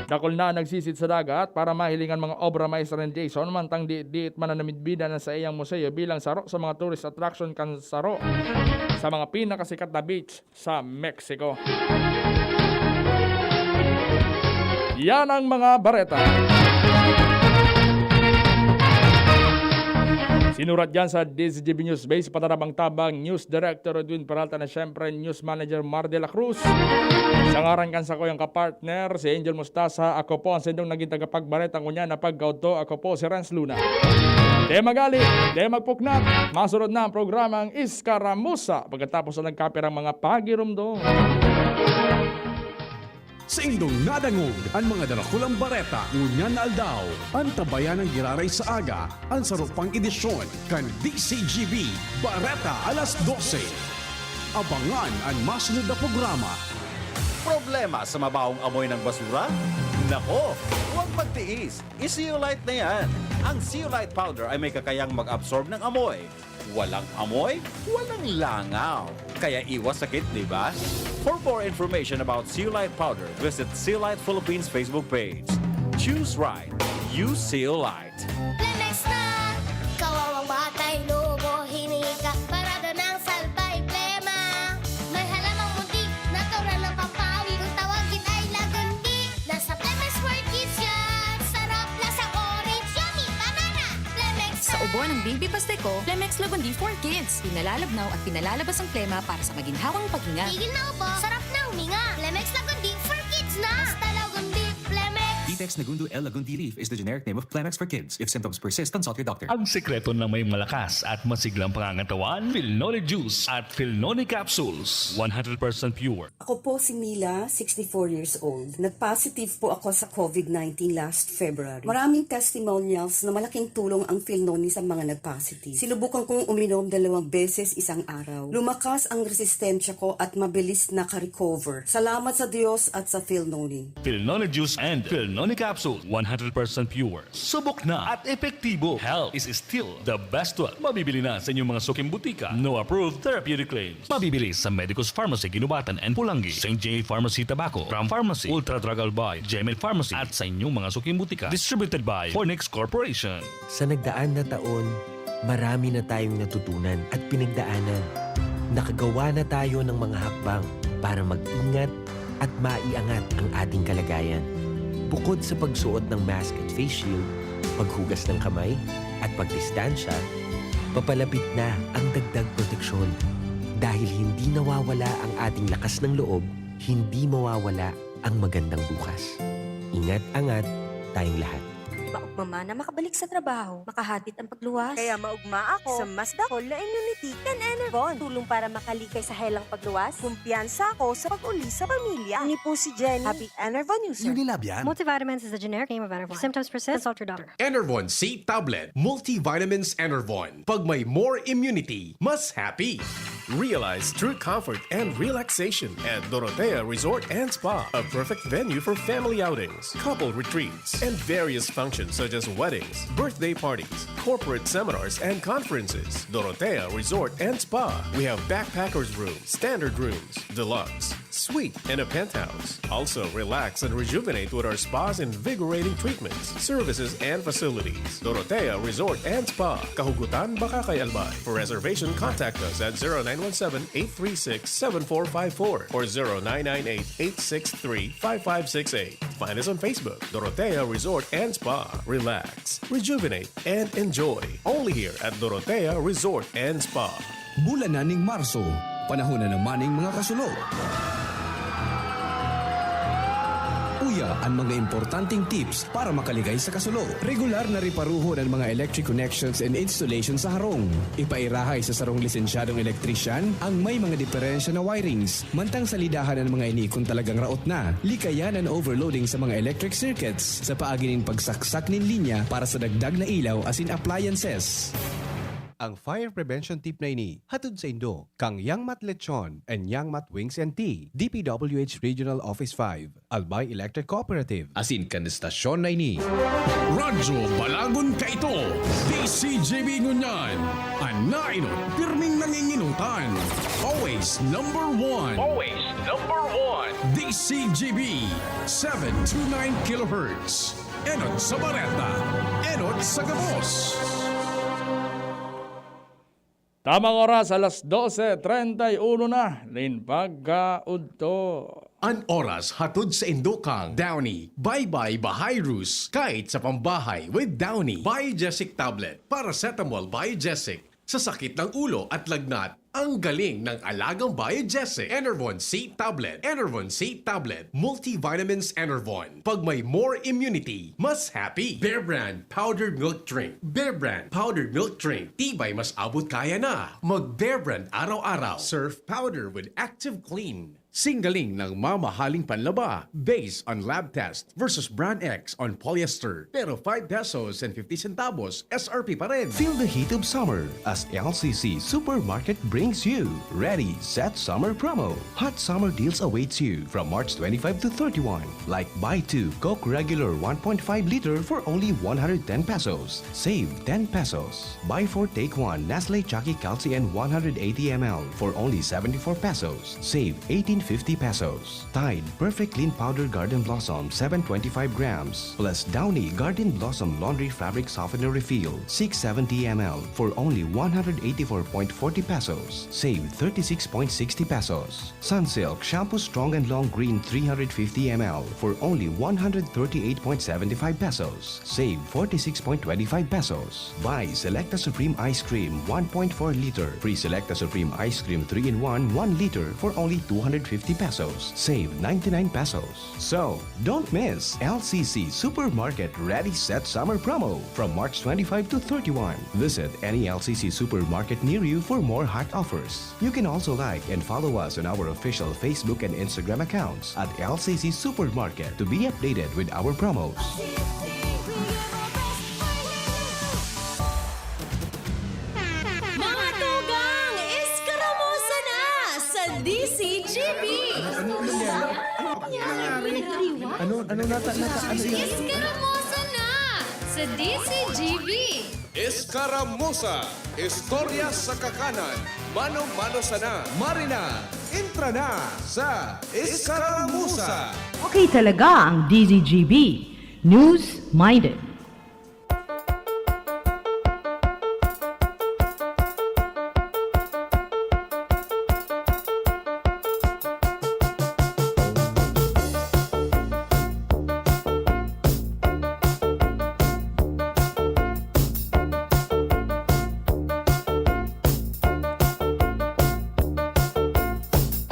Dakul na an nagsisid sa dagat para mahiling an mga obra maestra ni Jason, mantang di-, diit man na namidbidan na saiyang museo bilang saro sa mga tourist attraction kan saro sa mga pinakasikat na beach sa Mexico. Yan ang mga bareta. Sinurat yan sa D Z G B News Base, patarabang-tabang, News Director Edwin Peralta, na siyempre News Manager Mar de la Cruz. Sa ngaran kan sakuyang kapartner, si Angel Mostasa, ako po ang sindong naging tagapagbareta ngunyan na pagkaudto. Ako po si Renz Luna. Di magali, di magpuknat. Masunod na ang programang Iskaramusa pagkatapos na nagkapirang mga pagirumdom. Saindong nadangog an mga darakulang bareta ngunyan na aldaw. Antabayan an giraray sa aga, an saro pang edisyon kan D C G B Bareta alas dose. Abangan an masunod na programa. Problema sa mabahong amoy ng basura? Nako, huwag magtiis. I-Zeolite na yan. Ang Zeolite powder ay may kakayang mag-absorb ng amoy. Walang amoy, walang langaw. Kaya iwas sakit, di ba? For more information about Zeolite powder, visit Zeolite Philippines Facebook page. Choose right. Use Zeolite. Plemex na! Kawawang batay, lobo, hinika, parado ng salbay, plema. May halamang munti, natural ng pampaawit. Kung tawagin ay lagundi, nasa Plemex for Kids yan. Sarap, lasang orange, yummy, banana. Plemex Sa na! Ubo ng Baby Pasteco, Plemex Lagundi for Kids. Pinalalabnaw at pinalalabas ang plema para sa maginhawang paghinga. Tigil na ubo, sarap na huminga. Plemex Lagundi for Kids na! Basta Lagundi, Plemex! Negundu L. Lagundi leaf is the generic name of Kleenex for kids. If symptoms persist, consult your doctor. Ang sekreto ng may malakas at masiglang pangangatawan, Filnoni Juice at Filnoni Capsules. One hundred percent pure. Ako po si Mila, sixty-four years old. Nag-positive po ako sa COVID nineteen last February. Maraming testimonials na malaking tulong ang Filnoni sa mga nagpositive. Sinubukan kong uminom dalawang beses isang araw. Lumakas ang resistensya ko at mabilis naka-recover. Salamat sa Diyos at sa Filnoni. Filnoni Juice and Filnoni Capsule, one hundred percent pure. Subok na at epektibo. Health is still the best wealth. Mabibili na sa inyong mga suking butika. No approved therapeutic claims. Mabibili sa Medicus Pharmacy, Guinobatan and Pulangi, Saint J Pharmacy, Tabaco, Ram Pharmacy, Ultra Drug Albay, Gmail Pharmacy, at sa inyong mga suking butika. Distributed by Fornix Corporation. Sa nagdaan na taon, marami na tayong natutunan at pinagdaanan. Nakagawa na tayo ng mga hakbang para mag-ingat at maiangat ang ating kalagayan. Bukod sa pagsuot ng mask at face shield, paghugas ng kamay, at pagdistansya, papalapit na ang dagdag proteksyon. Dahil hindi nawawala ang ating lakas ng loob, hindi mawawala ang magandang bukas. Ingat-angat tayong lahat. Maugma man na makabalik sa trabaho, makahatid ang pagluwas. Kaya maugma ako sa mas dakol na immunity kan Enervon. Tulong para makalikay sa helang pagluwas. Kumpiyansa ako sa pag-uli sa pamilya. Ini po si Jenny. Happy Enervon user. Unilab yan. Multivitamins is the generic name of Enervon. If symptoms persist, consult your doctor. Enervon C tablet, multivitamins Enervon. Pag may more immunity, mas happy. Realize true comfort and relaxation at Dorotea Resort and Spa, a perfect venue for family outings, couple retreats, and various functions such as weddings, birthday parties, corporate seminars, and conferences. Dorotea Resort and Spa. We have backpackers room, standard rooms, deluxe, suite, and a penthouse. Also, relax and rejuvenate with our spa's invigorating treatments, services, and facilities. Dorotea Resort and Spa, Kahugutan, Bacacay, Albay. For reservation, contact us at zero nine one seven, eight three six, seven four five four or zero nine nine eight, eight six three, five five six eight. Find us on Facebook, Dorotea Resort and Spa. Relax, rejuvenate, and enjoy. Only here at Dorotea Resort and Spa. Bulan na ning Marso, panahon na naman ning mga kasulo. Uya an mga importanteng tips para makaligay sa kasulo. Regular na reparuhon an mga electric connections and installation sa harong. Ipairahay sa sarong lisensyadong elektrisyan ang may mga diferensya na wirings. Mantang salidahan an mga ini kun talagang raot na. Likayan an overloading sa mga electric circuits sa paagi nin pagsaksak nin linya para sa dagdag na ilaw asin appliances. Ang fire prevention tip na ini hatod saindo kan Yangmat Lechon and Yangmat Wings and Tea, D P W H Regional Office five, Albay Electric Cooperative, asin kan estasyon na ini. Radyo Balagon kaito, D C G B ngunyan, an naenot pirming nangingenotan. Always number one. Always number one. D C G B, seven two nine kilohertz. Enot sa bareta, enot sa gabos. Tamang oras, alas dose treinta y uno na nin pagkaudto. An oras hatod saindo kan Downy. Bye-bye Bahayrus, kahit sa pambahay with Downy. Biogesic tablet, paracetamol Biogesic. Sa sakit ng ulo at lagnat, ang galing ng alagang Biogesic. Enervon C tablet. Enervon C tablet. Multivitamins Enervon. Pag may more immunity, mas happy. Bear Brand Powdered Milk Drink. Bear Brand Powdered Milk Drink. Tibay mas abot kaya na. Mag Bear Brand araw-araw. Surf Powder with Active Clean. Singgaling ng mamahaling panlaba based on lab test versus Brand X on polyester, pero five pesos and fifty centavos S R P pa rin. Feel the heat of summer as L C C Supermarket brings you Ready Set Summer Promo. Hot summer deals awaits you from March twenty-five to thirty-one, like buy two Coke regular one point five liter for only one hundred ten pesos, save ten pesos. Buy four take one Nestle Chucky Calcium one hundred eighty M L for only seventy-four pesos, save eighteen fifty pesos. Tide Perfect Clean Powder Garden Blossom seven twenty-five grams plus Downy Garden Blossom Laundry Fabric Softener Refill six seventy M L for only one hundred eighty-four point forty pesos, save thirty-six point sixty pesos. Sunsilk Shampoo Strong and Long Green three hundred fifty M L for only one hundred thirty-eight point seventy-five pesos, save forty-six point twenty-five pesos. Buy Selecta Supreme Ice Cream one point four liter, free Selecta Supreme Ice Cream three-in-one one liter for only two hundred fifty pesos, save ninety-nine pesos. So, don't miss L C C Supermarket Ready Set Summer Promo from March twenty-five to thirty-one. Visit any L C C supermarket near you for more hot offers. You can also like and follow us on our official Facebook and Instagram accounts at L C C Supermarket to be updated with our promos. Mga tugang, eskaramusa na sa D C G B! Ano, ano nata, nata, ano yan? Eskaramusa na sa D C G B! Eskaramusa, istorya sa kakanan, mano-mano sana. Marina, entra na sa Eskaramusa. Okay talaga ang D Z G B. News-minded.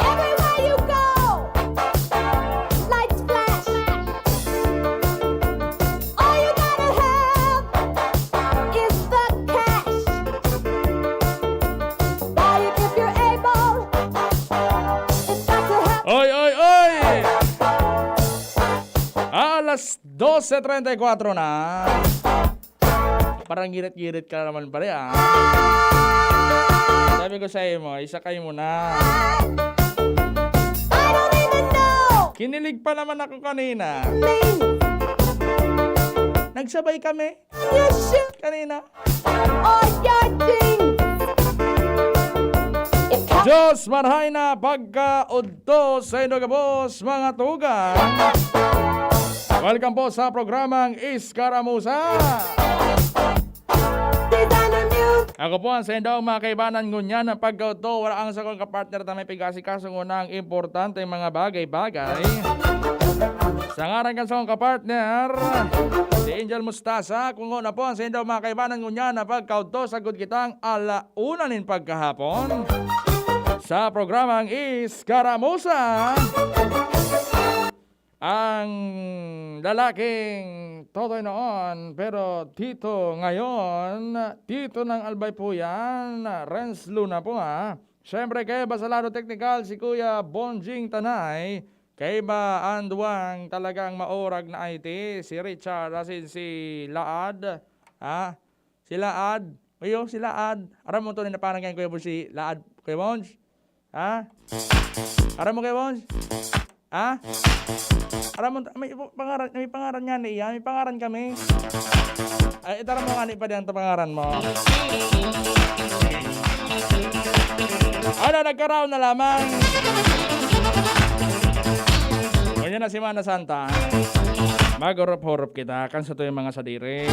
Everywhere you go, lights flash. All you gotta have is the cash. Buy it if you're able. It's got to have Oy, oy, oy! Ah, alas dose treinta y cuatro na. Parang girit-girit ka naman pala, ah. Sabi ko sa imo, isakay mo na. I don't even know. Kinilig pa naman ako kanina. Things Nagsabay kami you should kanina. or your things. It comes Diyos, marhay na pagkaudto sa indo gabos, mga tugang. Welcome po sa programang Iskaramusa. designer music. Ako po ang sa indo, mga kaibanan, ngunyan ang pagkaudto. Wala ang sakong kapartner na may pigasikaso ngunang importanteng mga bagay-bagay. Sa ngaran kan sakong kapartner, si Angel Mustasa, kung na po ang sa indo, mga kaibanan, ngunyan na pagkaudto, sagod kitang ala una nin pagkahapon sa programang Iskaramusa. Ang lalaking totoy noon, pero tito ngayon, tito ng Albay po yan, Renz Luna po, ha. Siyempre, kaiba sa lado teknikal, si Kuya Bonjing Tanay, kaiba ang duwang talagang maurag na I T, si Richard asin si Laad, ha. Si Laad. Uy, oh, si Laad. Aram mo to, ni napangan kan Kuya Bons si Laad, Kuya Bons? Ha? Aram mo, Kuya Bons? Ha? Aram mo, may pangaran, may pangaran nga niya, may pangaran kami. Ay, itara mo nga ni pa diyan, pangaran mo. Ano, nagkaraon na lamang. Ngunyan na Semana Santa, maghurup-hurup kita kan sa tuyang mga sadiri.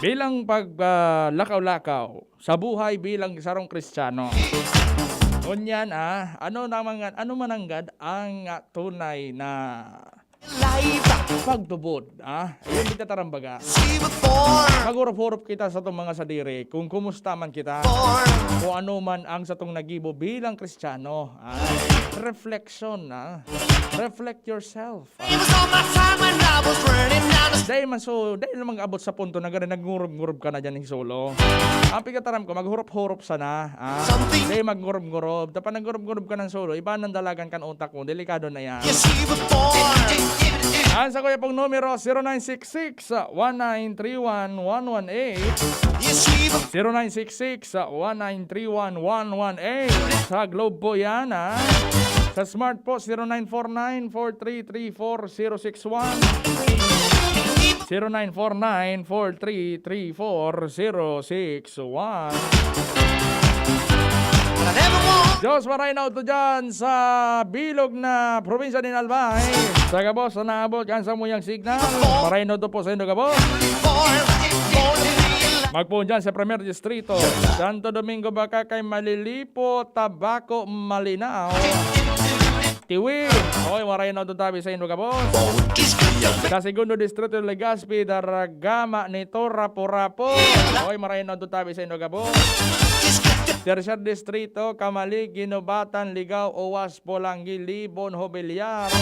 Bilang pag, ah, lakaw-lakaw sa buhay bilang sarong Kristiyano. Ngunyan, ah, ano naman nga, ano mananggad ang, ah, tunay na pagtubod, ah? Ayun, di ka tarambaga. Maghurup-hurup kita sa itong mga sadiri kung kumusta man kita, kung ano man ang satong nagibo bilang Kristiyano, ah? Reflection, ah? Reflect yourself. Dahil man so, dahil naman abot sa punto na gano'n, nagngurub-ngurub ka na dyan ng solo. Ang pigataram ko, maghurup-hurup sana. Ah, dahil magngurub-ngurub. Tapos nagngurub-ngurub ka ng solo, iba nang dalagan kan utak mo. Delikado na yan. Ang sa kuya pong numero, zero nine six six, one nine three one, one one eight. Zero nine six six, one nine three one, one one eight. Sa Globe po yan, ha? Sa Smart po, zero nine four nine, four three three four, zero six one. Zero nine four nine, four three three four, zero six one. Diyos, maray na ito dyan sa bilog na probinsya ni Albay. Sa gabos na naabot kan sa muyang signal. Maray na ito po sa indo gabos. Magpoon dyan sa Premier Distrito, Santo Domingo, baka kay Malilipo, Tabaco, Malinao, Tiwi. Oy, maray na ito tabi sa indo gabos. Sa Segundo Distrito, Legazpi, Daragama, Nito, Rapu-Rapu. Oy, maray na ito tabi sa indo gabos. Tercer Distrito, Camalig, Guinobatan, Ligao, Owas, Polangui, Libon, Jobiliar.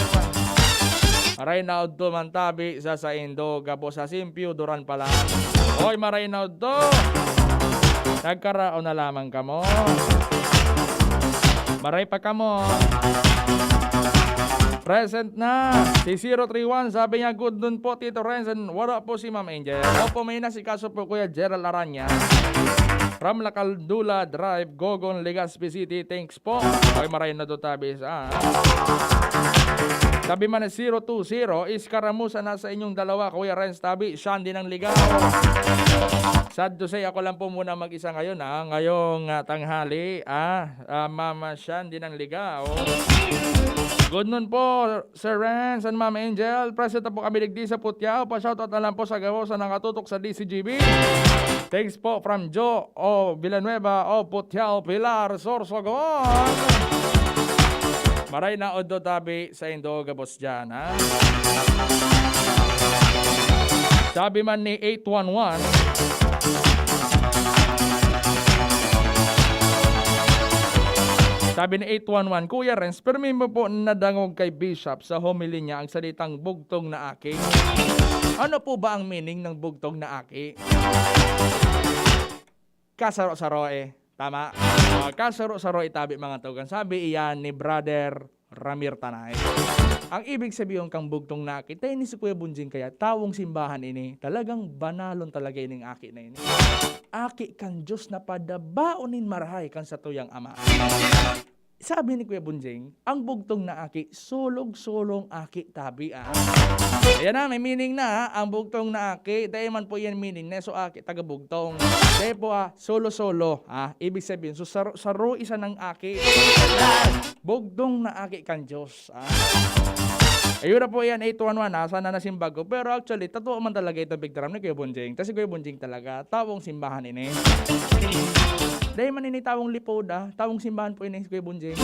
Maray na udto man tabi sa saindo, gabos sa Simpio, Duran pala. Hoy, maray na udto. Nagkaraon na lamang kamo. Maray pa kamo. Present na. Si zero three one, sabi niya, "Good noon po, Tito Renz." And wala po si Ma'am Angel. Opo, may nasikaso po, Kuya Gerald Aranya. From La Caldula Drive, Gogon, Legazpi City. Thanks po. Ay, maray na to, tabi sa. Sabi man na zero two zero, "Iskaramusa na sa inyong dalawa, Kuya Renz, tabi, Shandy ng Ligao." Sad to say, ako lang po muna mag-isa ngayon, ah. Ngayong, ah, tanghali, ah, ah, Mama Shandy ng Ligao. Good noon po, Sir Renz and Ma'am Angel. Present po kami digdi sa Putiao. Pa-shoutout na lang po sa gabos na nakatutok sa D C G B. Thanks po from Joe O Villanueva of Putiao, Pilar, Sorsogon. Maray na udto, tabi, saindo gabos diyan, ha? Sabi man ni eight one one, sabi ni eight one one, "Kuya Renz, permi mo po nadangog kay Bishop sa homily niya ang salitang bugtong na aki? Ano po ba ang meaning ng bugtong na aki?" Kasaro-saro, eh. Tama? Ah, kasaro-saro itabi, mga tugang. Sabi iyan ni Brother Ramir Tanay. Ang ibig sabihin kang bugtong na aki, ta ini si Kuya Bunjing kaya, tawong simbahan ini. Talagang banalon talaga ining aki na ini. Aki kan Diyos na padabaon nin marahay kan satuyang Ama. Sabi ni Kuya Bunjing, ang bugtong na aki, solog-solong aki tabi, ah. Ayan na, may meaning na, ah, ang bugtong na aki. Dai man po yan meaning na, so aki, taga-bugtong. Dai po, ah, solo-solo, ah. Ibig sabihin, so saro, saro isa ng aki. Bugtong na aki kan Diyos, ah. Ayun na po yan, eight one one, ah. Sana nasimba ko. Pero actually, totoo man talaga itong pigtaram ni Kuya Bunjing. Kasi Kuya Bunjing talaga, tawong simbahan ini. Dai man ini tawong lipod, ah. Tawong simbahan po ini, Kuya Bunjing.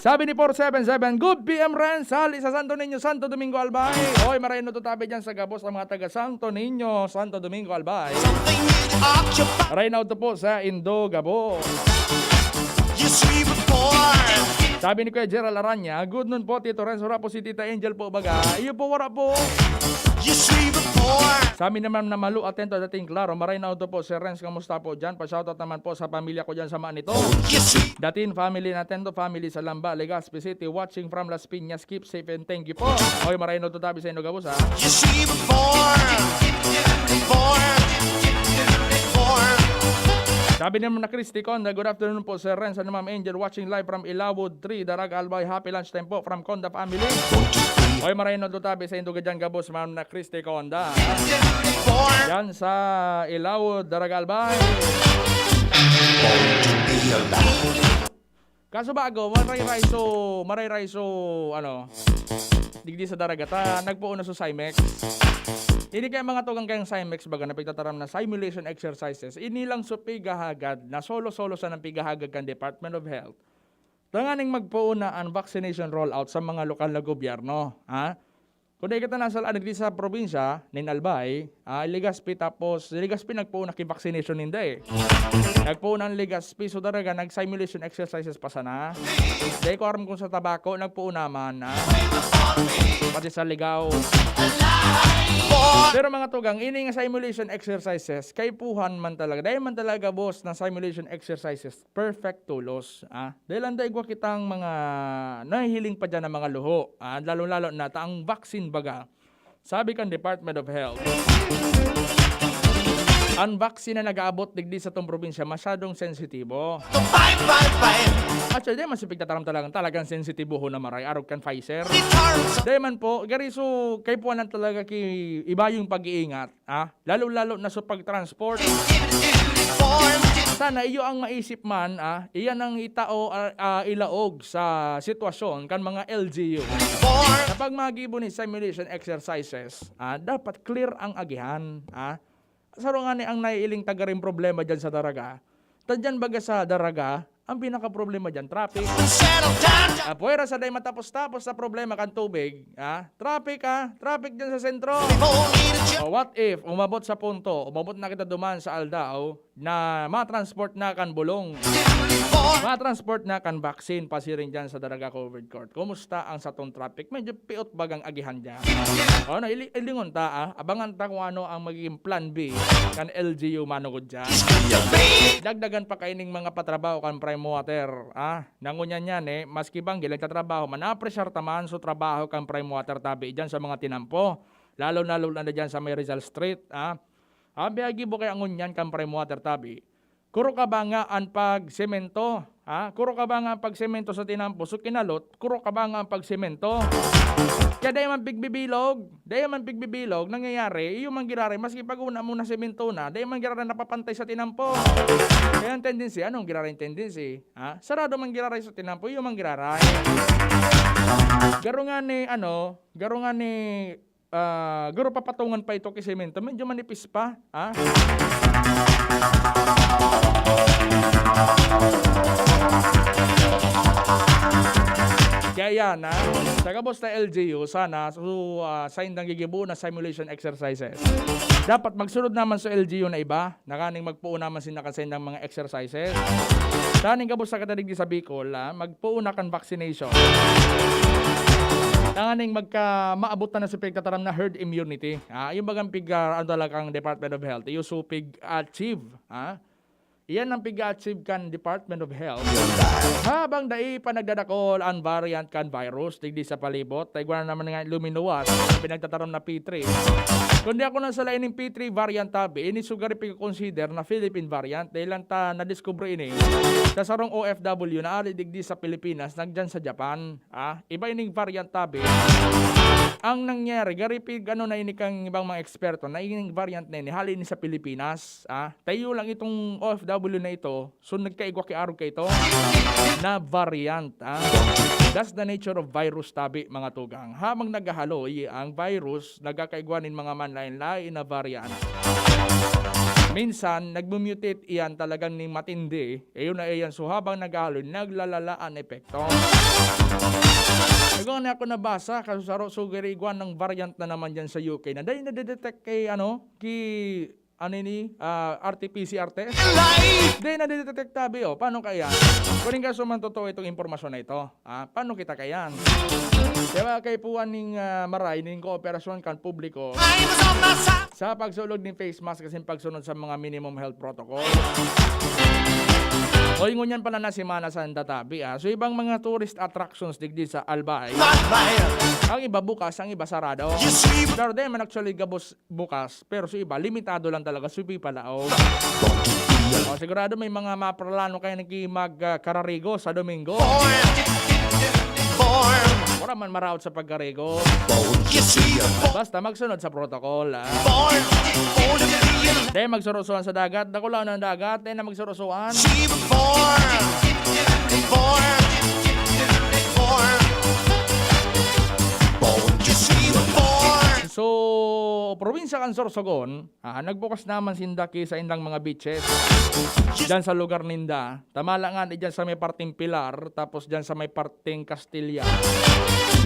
Sabi ni four seven seven, "Good P M Renz, hali sa Santo Niño, Santo Domingo, Albay." Oy, maray na to tabi dyan sa gabos ang mga taga Santo Niño, Santo Domingo, Albay. Maray na to po sa Indo, gabos. Sabi ni Kuya Gerald Aranya, "Good noon po, Tito Renz. Wala po si Tita Angel po, baga." Iyo po, wala po. Sabi naman na Malu, atento, dating klaro. Maray na udto po, Sir Renz, kamusta po dyan? Pa-shoutout naman po sa pamilya ko dyan sa Manito. Datin family, Natendo family sa Lamba, Legazpi City, watching from Las Piñas. Keep safe and thank you po. Oy, maray na udto tabi sa inyo gabos, ha? Sabi naman na Christy Conda, "Good afternoon po, Sir Renz and Ma'am Angel, watching live from Ilawod three, Daraga, Albay. Happy lunch time po from Conda family." Oy, maray na udto tabi sa inyo gabos, Ma'am na Christy Conda. Yan sa Ilawod, Daraga, Albay. Kaso bago, maray-ray so, maray-ray so, ano, digdi sa Daraga ta, nagpoon na so Simex. Ini kaya mga tugang kayang Simex, baga, na pigtataram na simulation exercises. Ini lang so pigahagad, na solo-solo sa nang pigahagad kan Department of Health. Tanganing magpoon na ang vaccination rollout sa mga lokal na gobyerno, ha? Kung dai kita nasal-an digdi sa probinsya nin Albay, ah, Legazpi, tapos Legazpi nagpoon na ki vaccination ninda, eh. Nagpoon ang Legazpi, so talaga nag-simulation exercises pa sana. Dai ko aram kung sa Tabaco, nagpoon naman, ah. Pati sa Ligao. Pero mga tugang, ini nga simulation exercises, kaipuhan man talaga. Dai man talaga, boss, na simulation exercises perfect tolos, ah. Dahil ang daigwa kitang mga nahihiling pa dyan ng mga luho, ah, lalo-lalo na ta ang vaccine baga. Sabi kan Department of Health, ang vaccine na nag-aabot digdi sa tong probinsya masyadong sensitibo. Actually, di man si pigtataram talagang, talagang sensitibo ho na maray, arog kan Pfizer. Di man po, gari so, kaipuhan lang talaga ki iba yung pag-iingat. Ah, lalo-lalo na sa pag-transport. Sana iyo ang maisip man, ah, iyan ang itao, ah, ah, ilaog sa sitwasyon kan mga L G U. Kapag magibo ni simulation exercises, ah, dapat clear ang agihan, ah. Saro ngani ang naiiling tagaring problema diyan sa Daraga. Tadyan baga sa Daraga, ang pinakaproblema diyan, traffic. Ah, puwera sa dai matapos-tapos na problema kan tubig, ah, traffic, ah, traffic diyan sa sentro. O, what if, umabot sa punto, umabot na kita duman sa Aldao, na matransport na kan bulong, matransport na kan vaccine pasiring dyan sa Daraga Covered Court. Kumusta ang satong traffic? Medyo piot bagang agihan dyan. O, ano, ili- ilingon ta, ah. Abangan ta kung ano ang magiging plan B kan L G U manugod dyan. Dagdagan pa kaining mga patrabaho kan Prime Water, ah. Nangunyan yan, eh. Maski bang gilang tatrabaho, manapressure ta man sa trabaho kan Prime Water tabi dyan sa mga tinampo. Lalo na, lalo na dyan sa may Rizal Street, ah. Abi agi buki ang ngunyan kan Prime Water tabi. Kuro ka ba nga an pagsemento? Ha? Kuro ka ba nga an pagsemento sa tinampo? So kinalot, kuro ka ba nga an pagsemento? Kaya dai man pigbibilog, dai man pigbibilog, nangyayari, iyo man giraray, maski pag una mo na semento na, dai man giraray napapantay sa tinampo. Kaya ang tendency, anong giraray ang tendency? Ha? Sarado man giraray sa tinampo, iyo man giraray. Garo nga ni, ano, garo nga ni, ah, garo papatungan pa ito ki semento, medyo manipis pa, ha? Kaya yan, ha? Sa gabos na L G U, sana, so, ah, sa indang gigibo na simulation exercises. Dapat magsunod naman sa L G U na iba, nakaning magpuon naman sinda kan saindang mga exercises. Taning gabos sa katadigdi sa Bicol, ah, magpuon na kan vaccination. Tanganing magka, maabot na na sa pigtataram na herd immunity. Ah, yung bagang pig, ah, ano talaga ang Department of Health, yung supig achieve, ah. Iyan ang pig-achieve kan Department of Health. Habang dai pa nagdadakol ang variant kan virus digdi sa palibot, ta igwa na naman nga luminuwas ang pinagtataram na P three. Kundi ako nang sala ining P three variant tabi, ini sugari pigko-consider na Philippine variant dahil lang ta nadiskubre ini sa sarong O F W na ari digdi sa Pilipinas, nagdiyan sa Japan. Ah, iba ining variant tabi. Ang nangyari, gari pig-ano na ini kang ibang mga eksperto na ining variant na ini, hali ini sa Pilipinas. Ah, tayo lang itong O F W na ito, so nagkaigwa ki arog kaito na variant, ah. That's the nature of virus tabi, mga tugang. Habang naghahaloy ang virus, nagkakaigwa nin mga manlain-lain na variant. Minsan, nagmu-mutate iyan talagang ning matindi. Eh, yun na iyan. So, habang naghahaloy, naglalala an epekto. Igwa na ako nabasa, kaso saro, so, giri igwa ng variant na naman dyan sa U K na dahil nadidetect kay, ano, ki ano ini, ah, R T P C R test? Dai nadidetect tabi, oh. Paano kaya? Kuning kaso man totoo itong impormasyon na ito, ah, paano kita kayan? Diba, kaipuhan ning, ah, maray, ning kooperasyon kan publiko sa pagsulog ning face mask kasi pagsunod sa mga minimum health protocol. Oy, ngunyan pala na semana sa tabi, ah. So, ibang mga tourist attractions digdi sa Albay. Ang iba bukas, ang iba sarado. Pero di man actually gabos bukas, pero sa iba, limitado lang talaga, supi palaog. O, sigurado may mga mapralano kayo nagkimag, ah, kararigo sa Domingo. Wala man maraot sa pagkarigo. Basta magsunod sa protocol, ah. Dahil magsurusuan sa dagat, dakula na ang dagat, dahil na magsurusuan. So, probinsya kan Sorsogon, ah, nagbukas naman sinda ki sa indang mga beaches. Diyan sa lugar ninda. Tamala nga, diyan sa may parteng Pilar, tapos diyan sa may parteng Castilla.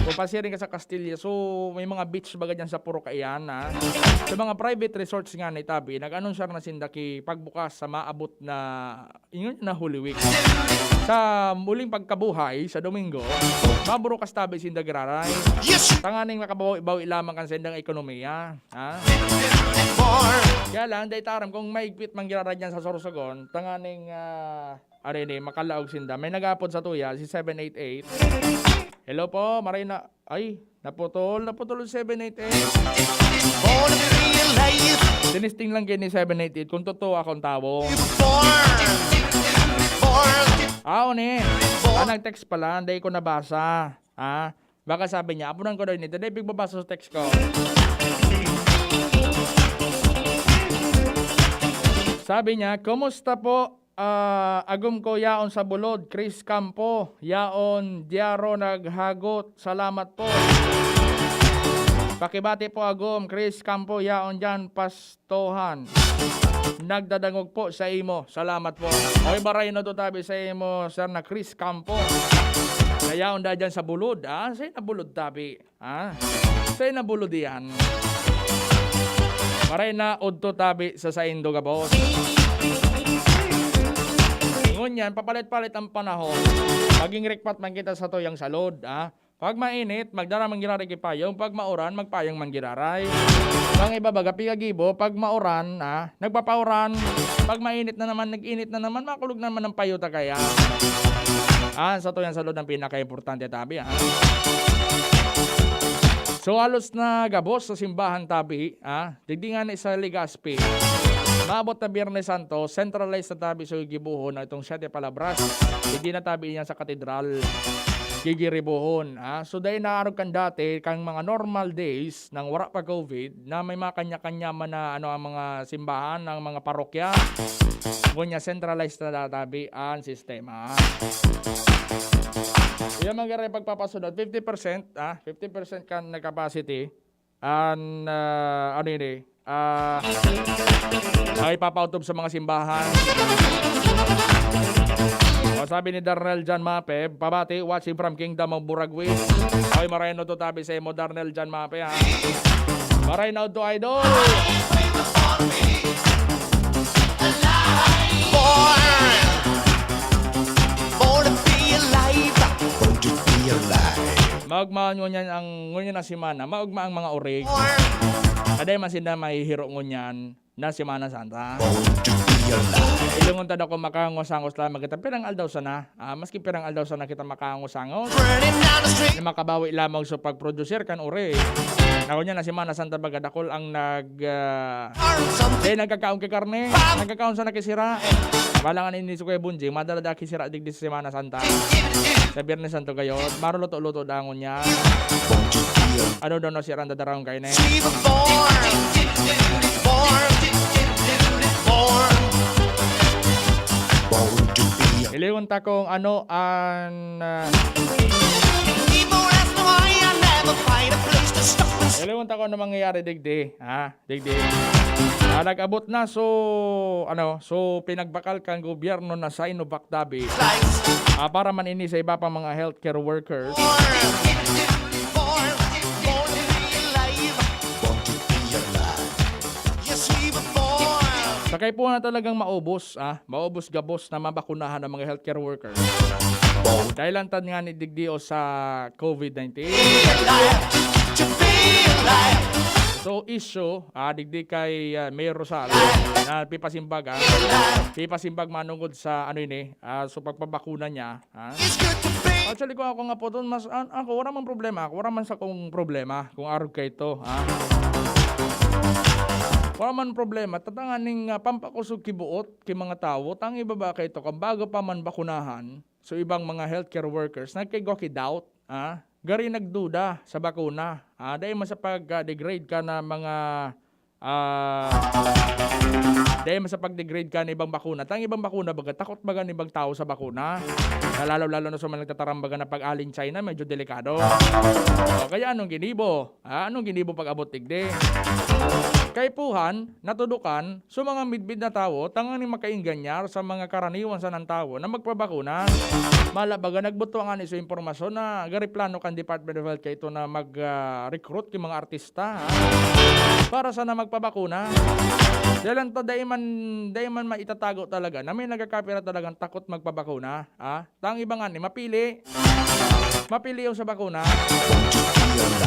Kung pasiring ka sa Castilla, so may mga beach baga diyan sa Purok Ayan, ah. Sa mga private resorts nga na itabi, nag-anunsar na sinda ki pagbukas sa maabot na ingon na Holy Week. Sa muling pagkabuhay sa Domingo, maburukas tabi sinda giraray. Yes! Tanganing makabawi-bawi lamang kan sindang ekonomiya. Ha? Kaya lang, dai ta aram kung maigpit man giraray dyan sa Sorsogon, tanganing, ah, ari ni, makalaog sinda. May nag-aapod sa tuya, si seven eight eight. Hello po, maray na, ay, naputol, naputol yung seven eight eight. Tinisting lang kayo ni seven eight eight kung totoo akong tawo. Ah, ni. Ah, nag-text pala, hindi ko nabasa. Ah, baka sabi niya, "Apunan ko daw nito." Dai, pigbabasa sa text ko. Sabi niya, "Kumusta po? Ah, agom ko yaon sa Bulod, Chris Campo, yaon, Diaro naghagot. Salamat po." Pakibati po, agom, Chris Campo, yaon dyan, pastohan. Nagdadangog po sa imo. Salamat po. Oy, baray na to tabi sa imo, sir, na Chris Campo. Nayaon da dyan sa Bulod, ah? Sa na Bulod tabi, ah? Sa na Bulod iyan. Maray na udto tabi sa saindo gabos. Ngunyan, papalit-palit ang panahon. Maging rikpat man kita sa tuyang salod, ah. Pag mainit, magdara man giraray ki payong. Pag mauran, magpayong man giraray. Ang iba baga, pigagibo, pag mauran, ah, nagpapauran. Pag mainit na naman, nag-init na naman, makulog na naman ang payo ta kaya. Ah, sa tuyang salod ang pinakaimportante, tabi, ah. So, halos na gabos sa simbahan, tabi, ah. Digdi ngani sa Legazpi, maabot na Biyernes Santo, centralized na tabi sa gigibohon na itong Siete Palabras. Digdi na tabi niya sa katedral, gigiribohon, ah. So, dai na arog kan dati, kan mga normal days, nang wara pa COVID, na may mga kanya-kanya man na, ano, ang mga simbahan, ang mga parokya. Ngunyan, centralized na tabi ang sistema. Iyan man giraray pagpapasunod, fifty percent, ah, fifty percent kan capacity. An, ah, ano ini, ah, ay papaotob sa mga simbahan. O, sabi ni Darnel John Mape, pabati, watching from Kingdom of Buragwis. Ay, maraynaw to tabi sa imo, Darnel John Mape, ha? Maraynaw to, idol. Born, born to be alive. Born to be alive. Maogma ngunyan ang, ngunyan na semana, maogma ang mga orig. Kaday man sinda mahihiro ngunyan na Semana Santa. Born to be alive. Ilingon ta na kung makangos-angos lamang kita, pirang aldaw sana, ah, maski pirang aldaw sana kita makangos-angos. Burning down the street. Na makabawi lamang sa pag-producer kan orig. Na ngunyan na Semana Santa baga, dakul ang nag, ah, Or something. Eh, nagkakaon ki karne, nagkakaon sana ki sira. Wala nga ini si Kuya Bunjing, madala-dala ki sira digdi sa Semana Santa. Sa Biyernes Santo gayon, maruluto-luto dangon niya. Ano daw na siya ang dadarahon kayo na eh? She was born, born, born, born to be a Ilingon ta kung ano ang, ah, People ask me why I never find a place to stop and Ilingon ta kung ano mangyayari digdi, ha? Digdi. Ah, nag-abot na, so, ano, so, pinagbakal kan gobyerno na Sinovac tabi. Ah, para man ini sa iba pang mga healthcare workers. Sa kaipuhan na talagang maubos, ah, maubos gabos na mabakunahan ang mga healthcare workers. Dahil lantad nga ni digdi o sa COVID nineteen. So, issue, ah, digdi kay, ah, Mayor Rosal, na pipasimbag, ah, pipasimbag manungod sa, ano ini, ah, so pagpabakuna niya, ah. Actually, kung ako nga po, ton, mas, an-, ako, wala man problema, ako, wala man sa kong problema kung arog kay ito, ah. Wala man problema, tatanganing, ah, pampakosog kibuot ki mga tawo, tang ibaba kay ito, kung bago pa man bakunahan, so, ibang mga healthcare workers, nagkaigwa ki doubt, ah, gari nagduda sa bakuna. Ah, dai man sa pag, ah, degrade ka na mga, ah, dai man sa pag-degrade ka na ibang bakuna. Tang ibang bakuna, baga, takot baga na ibang tawo sa bakuna. Na lalo-lalo na sa mga nagtatarambaga na pag-aling China, medyo delikado. O, kaya anong ginibo? Ah, anong ginibo pag-abot digdi? Kaipuhan, natudukan, so, mga midbid na tawo, tanganing makaingganyar sa mga karaniwan sanang tawo na magpabakuna. Mala baga, nagbuto ngani sa impormasyon na gari plano kan Department of Health kaito na mag, ah, recruit ki mga artista, ha? Para sana magpabakuna. Dahil ang ta-, dai man, dai man maitatago talaga na may nagkakapira talagang takot magpabakuna, ha? Tang iba ngani, mapili. Mapili yung sa bakuna.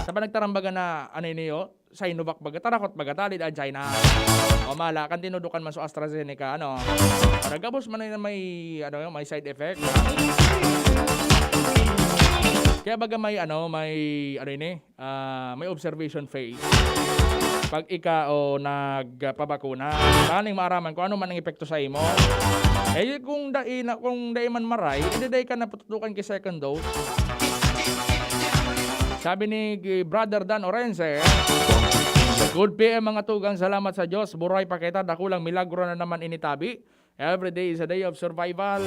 Sa panagtarambaga na, ano ini, oh? Sinovac baga, tarakot baga, talid ang China. O mala, kan tinudukan man sa AstraZeneca, ano, para gabos man na may, ano, may side effect. Kaya baga may, ano, may, ano ini, ah, may observation phase. Pag ika o nagpabakuna, tanganing maaraman kung ano man ang epekto sa imo. Eh, kung dai na, kung dai man maray, edi dai ka na patutukan ki second dose. Sabi ni Brother Dan Orense, "Good P M, mga tugang, salamat sa Diyos. Buray pa kita, dakulang milagro na naman ini tabi. Every day is a day of survival.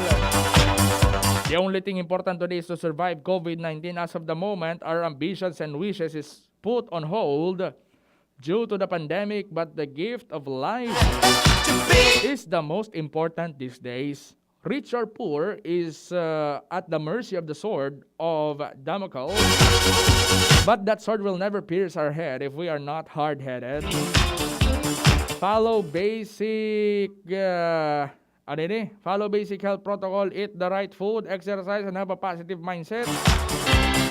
The only thing important today is to survive COVID nineteen. As of the moment, our ambitions and wishes is put on hold due to the pandemic, but the gift of life is the most important these days. Rich or poor is, uh, at the mercy of the sword of Damocles, but that sword will never pierce our head if we are not hard-headed. Follow basic, uh, Ano ini? Follow basic health protocol, eat the right food, exercise, and have a positive mindset.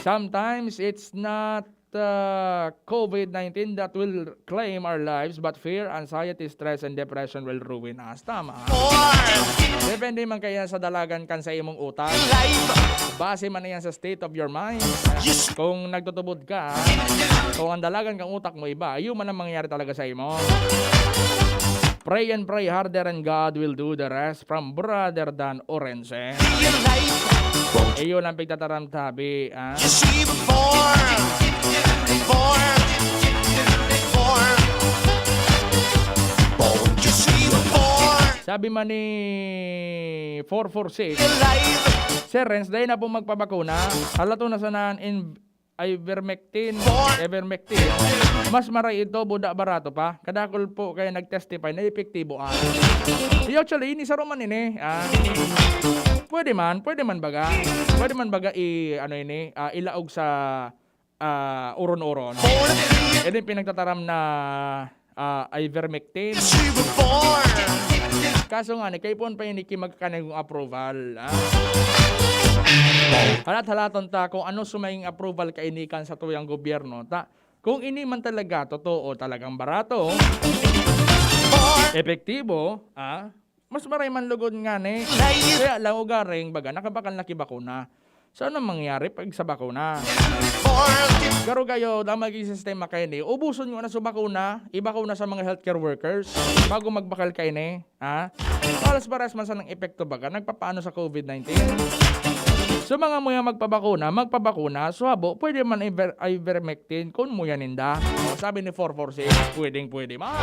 Sometimes it's not uh, COVID nineteen that will claim our lives, but fear, anxiety, stress, and depression will ruin us. Tama. Depende man kaya sa dalagan kan sa imong utak. Base man yan sa state of your mind. Kung nagtutubod ka, kung ang dalagan kang utak mo iba, yun man ang mangyayari talaga sa imo. Pray and pray harder and God will do the rest from Brother Dan Orense. Iyo lang pigtataram tabi, ah. Sabi man ni four four six, Sir Renz, dai na po magpabakuna. Halato na sana in ivermectin, ivermectin. Mas maray ito, buda barato pa. Kadakul po kaya nag-testify na epektibo ang. Di, actually, ini saro man ini. Ah, pwede man, pwede man baga. Pwede man baga i, ano ini, ah, ilaog sa, ah, uron-uron. Ini pinagtataram na, ah, ivermectin. Kaso nga, ni kaipuhan pa ini ki magkakanigong approval. Ah. Halat-halaton ta kung ano sumayang approval kainikan sa tuyang gobyerno. Ta, kung ini man talaga totoo, talagang barato, epektibo, ah, mas maray man lugod nga ni. Kaya lang ugaring baga, nakabakal na ki bakuna. So, anong mangyayari pag sa bakuna? Garo kayo, damay ki sistema kayo ni. Ubuson nyo na sa bakuna, ibakuna sa mga healthcare workers bago magbakal kayo ni. Ha? Pares-pares man sanang epekto baga, nagpapaano sa COVID nineteen. So, mga muya magpabakuna, magpabakuna. So, habo, pwede man iver-, ivermectin kung muya ninda. O, sabi ni four four six, pwedeng pwede man.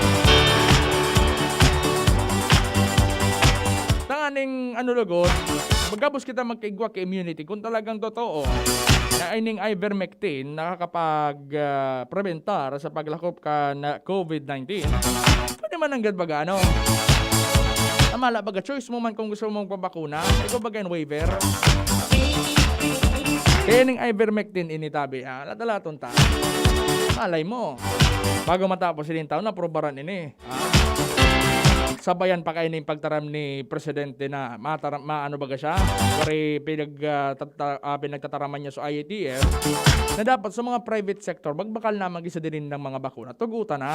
Tanganing ano lugod, magabos kita magkaigwa ka immunity kung talagang totoo na ining ivermectin nakakapag, ah, preventar sa paglakop kan COVID nineteen. Pwede man nanggad baga, ano? Amala baga, choice mo man kung gusto mong pabakuna. Ikaw baga yung waiver. Kaya ning ivermectin ini tabi, ha? Latalaton ta. Malay mo. Bago matapos ining taon, naprobaran ini. Ah. Sabayan pa kayo ning pagtaram ni Presidente na matara-, maano baga siya? Pare pinag, ah, tata-, ah, pinagtataraman niya sa I A T F na dapat sa mga private sector, magbakal na mag-isa din ng mga bakuna. Tugutan na.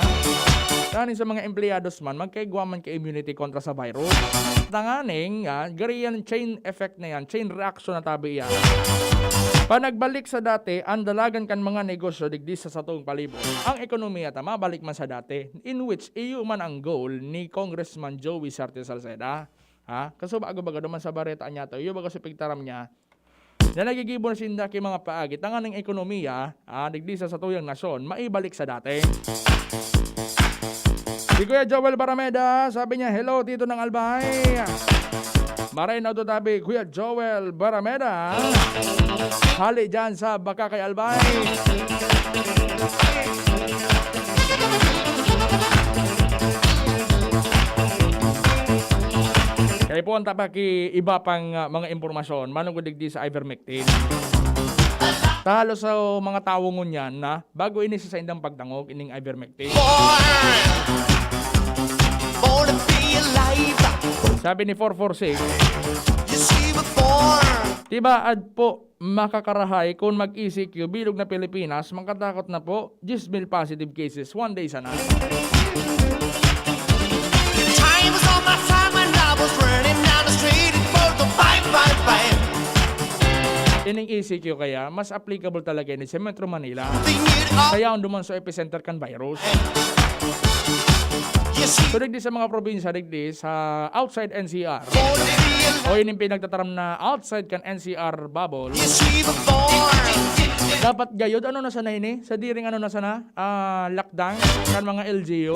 Tanganing sa mga empleyados man, magkaigwa man ka immunity kontra sa virus. Tanganing, ah, gari yan, chain effect na yan, chain reaction na tabi yan. Panagbalik sa dati, ang dalagan kan mga negosyo digdi sa satong palibot. Ang ekonomiya ta mabalik man sa dati, in which iyo man ang goal ni Congressman Joey Sarte Salceda. Ha? Kaso bago baga duman sa bareta niya to, iyo baga sa pigtaram niya, na nagigibo na sinda ki mga paagi, tanganing ekonomiya, ah, digdi sa satuyang nasyon, maibalik sa dati. Si Kuya Joel Barameda, sabi niya, "Hello, Tito ng Albay." Maray na ito tabi, Kuya Joel Barameda. Hali dyan sa Baka kay Albay. Kaya po ang tapak ki iba pang, ah, mga impormasyon, manungod digdi sa ivermectin. Talo sa mga tawo ngunyan na bago ini sa saindang pagdangog, ining ivermectin. Born, born to be alive. Sabi ni four four six, You see before. Tibaad po, makakarahay kun mag-E C Q bilog na Pilipinas, makatakot na po, diyes mil positive cases one day sana. Time was on my side when I was running down the street. It was the fight, fight, fight. Ining E C Q kaya, mas applicable talaga ini sa Metro Manila. Kaya ang duman sa epicenter kan virus. So, digdi sa mga probinsya, digdi sa outside N C R. O ining pinagtataram na outside kan N C R bubble. Dapat gayod, ano na sana ini? Sa diring ano na sana? Ah, lockdown kan mga L G U.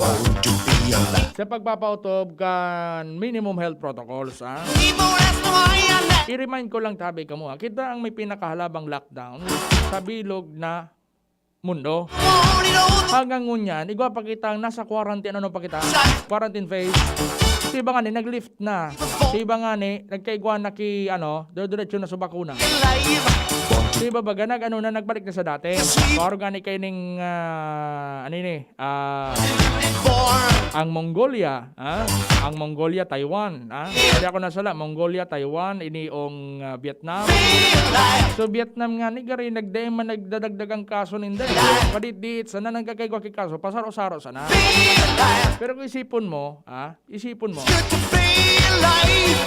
Sa pagpapautob kan minimum health protocols, ha? I-remind ko lang tabi kamo, ha? Kita ang may pinakahalabang lockdown sa bilog na mundo. Hanggang ngunyan, igwa pa kita ang nasa quarantine, ano pa kita? Quarantine phase. Sa iba ngani, nag-lift na. Sa iba ngani, nagkaigwa na ki, ano, diretso na sa bakuna. Sa iba baga, nag-ano na, nagbalik na sa dati. Paro gani kaining, ah, ano ini, ah, ang Mongolia, ah, ang Mongolia, Taiwan, ah. Hindi ako nasala, Mongolia, Taiwan, iniong, ah, Vietnam. So, Vietnam ngani, gari, nagdai man nagdadagdag ang kaso ninda, eh. Padit-diit sana, nagkakaigwa ki kaso, pasaro-saro sana. Pero kung isipon mo, ah, isipon mo,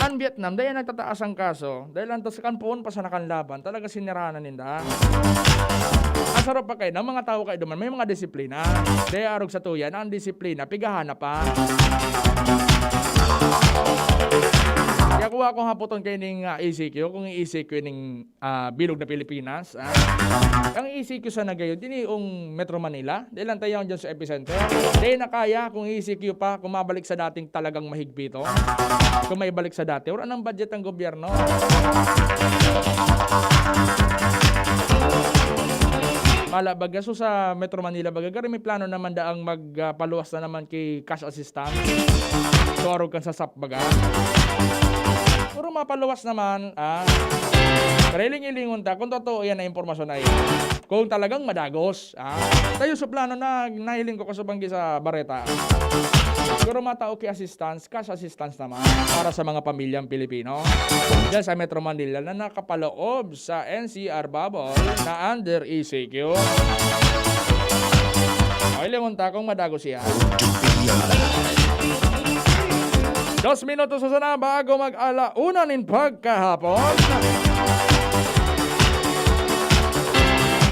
ang Vietnam, dai nagtataas ang kaso, dahil ang tas kan poon pa sana kan laban, talaga siniraan na ninda. Ang sarap pa kayo, ang mga tao kayo duman, may mga disiplina. Dai arog sa tuyan, ang disiplina, pigahanap pa. Kaya kuha akong hapoton kayo ning, ah, E C Q, kung E C Q ning, ah, bilog na Pilipinas, ah. Ang E C Q sana gayon, dini yung Metro Manila, dahil lang tayo dyan sa epicenter. Dahil na kaya kung E C Q pa, kung mabalik sa dating talagang mahigpit, oh. Kung may balik sa dati, wala nang budget ang gobyerno. Mala baga, so sa Metro Manila baga, gari may plano naman daang mag, ah, paluwas na naman ki cash assistance. So, arog kan sa sap baga. Pero mapaluwas naman, ah. Pero iling-ilingon ta kung totoo yan na impormasyon na yan. Kung talagang madagos, ah. Tayo sa plano na nahiling ko kasubanggi sa bareta. Siguro matao ki assistance, cash assistance naman para sa mga pamilyang Pilipino dyan sa Metro Manila na nakapaloob sa N C R bubble na under E C Q. Okay, lingon ta kung madagos siya. Dos minutos sa sana bago mag-ala una nin pagkahapon.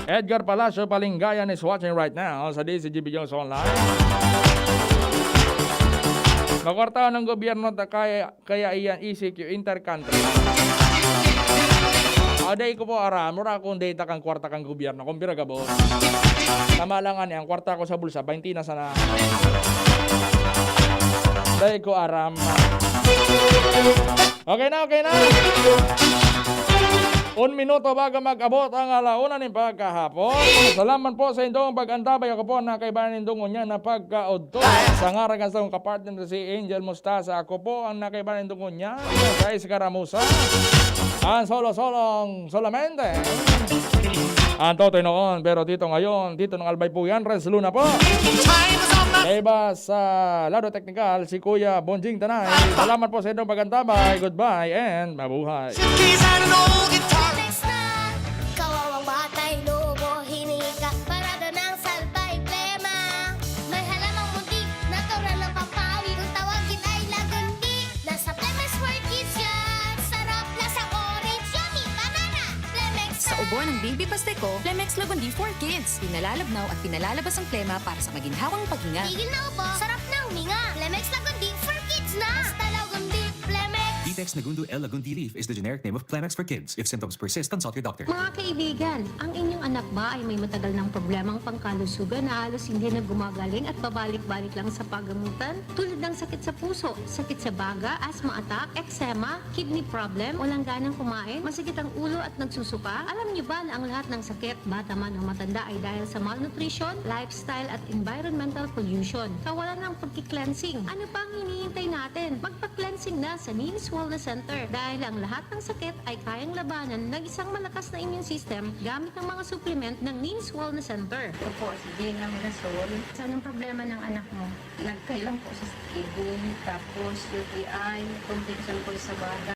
Edgar Palacio Palingayan is watching right now sa D Z G B News Online. Makwarta ng gobyerno ta kaya, kaya iyan E C Q intercountry. Ah, dai ko po aram, wala akong data kang kwarta kang gobyerno, kung pira gabos. Tama lang ani, ang kwarta ko sa bulsa, baynti na sana. Dai ko aram. Okay na, okay na. Un minuto bago mag-abot ang ala una nin pagkahapon. Salamat po sa indong pag-antabay. Ako po ang nakaibahan nindong ngunyan na pagkaodto. Sa ngaran kan sa akong kapartner na si Angel Mustasa, ako po ang nakaibahan nindong ngunyan sa Escaramuza. Ang solo-solong solamente. Ang Totoy noon, pero dito ngayon, dito ng Albay po yan, Renz Luna po. Kaiba sa lado teknikal, si Kuya Bonjing Tanay. Salamat po sa inyong pag-antabay. Goodbye and mabuhay. Next na, kawawang batay, lobo, hinika, parada ng salbay, plema. May halamang muntik, natural na pampawi. Kung tawagin ay lagundi, nasa Plemex for Kids yan. Sarap, lasang orange, yummy, banana. Plemex Sa na. Ubo ng Baby Pasteco, Plemex Lagundi for Kids. Pinalalabnaw at pinalalabas ang plema para sa maginhawang paghinga. Tigil na ubo, sarap na huminga. Plemex Lagundi for Kids na. Basta Lagundi, Plemex. Ditex Nagundo L Lagundi leaf is the generic name of Plemex for Kids. If symptoms persist, consult your doctor. Mga kaibigan, ang inyong anak ba ay may matagal ng problemang pangkalusugan na halos hindi na gumagaling at pabalik-balik lang sa pagamutan? Tulad ng sakit sa puso, sakit sa baga, asthma attack, eczema, kidney problem, walang ganang kumain, masakit ang ulo at nagsusuka? Alam niyo ba na ang lahat ng sakit, bata man o matanda, ay dahil sa malnutrition, lifestyle at environmental pollution, kawalan ng pagki-cleansing? Ano pa ang hinihintay natin? Magpa-cleansing na sa Neens Wellness Center dahil ang lahat ng sakit ay kayang labanan ng isang malakas na immune system gamit ang mga supplement ng Neens Wellness Center. Ito po, si Gina Mirasol. Saan ang problema ng anak mo? Nagkailang po sa kidney, tapos U T I, complication po sa baga.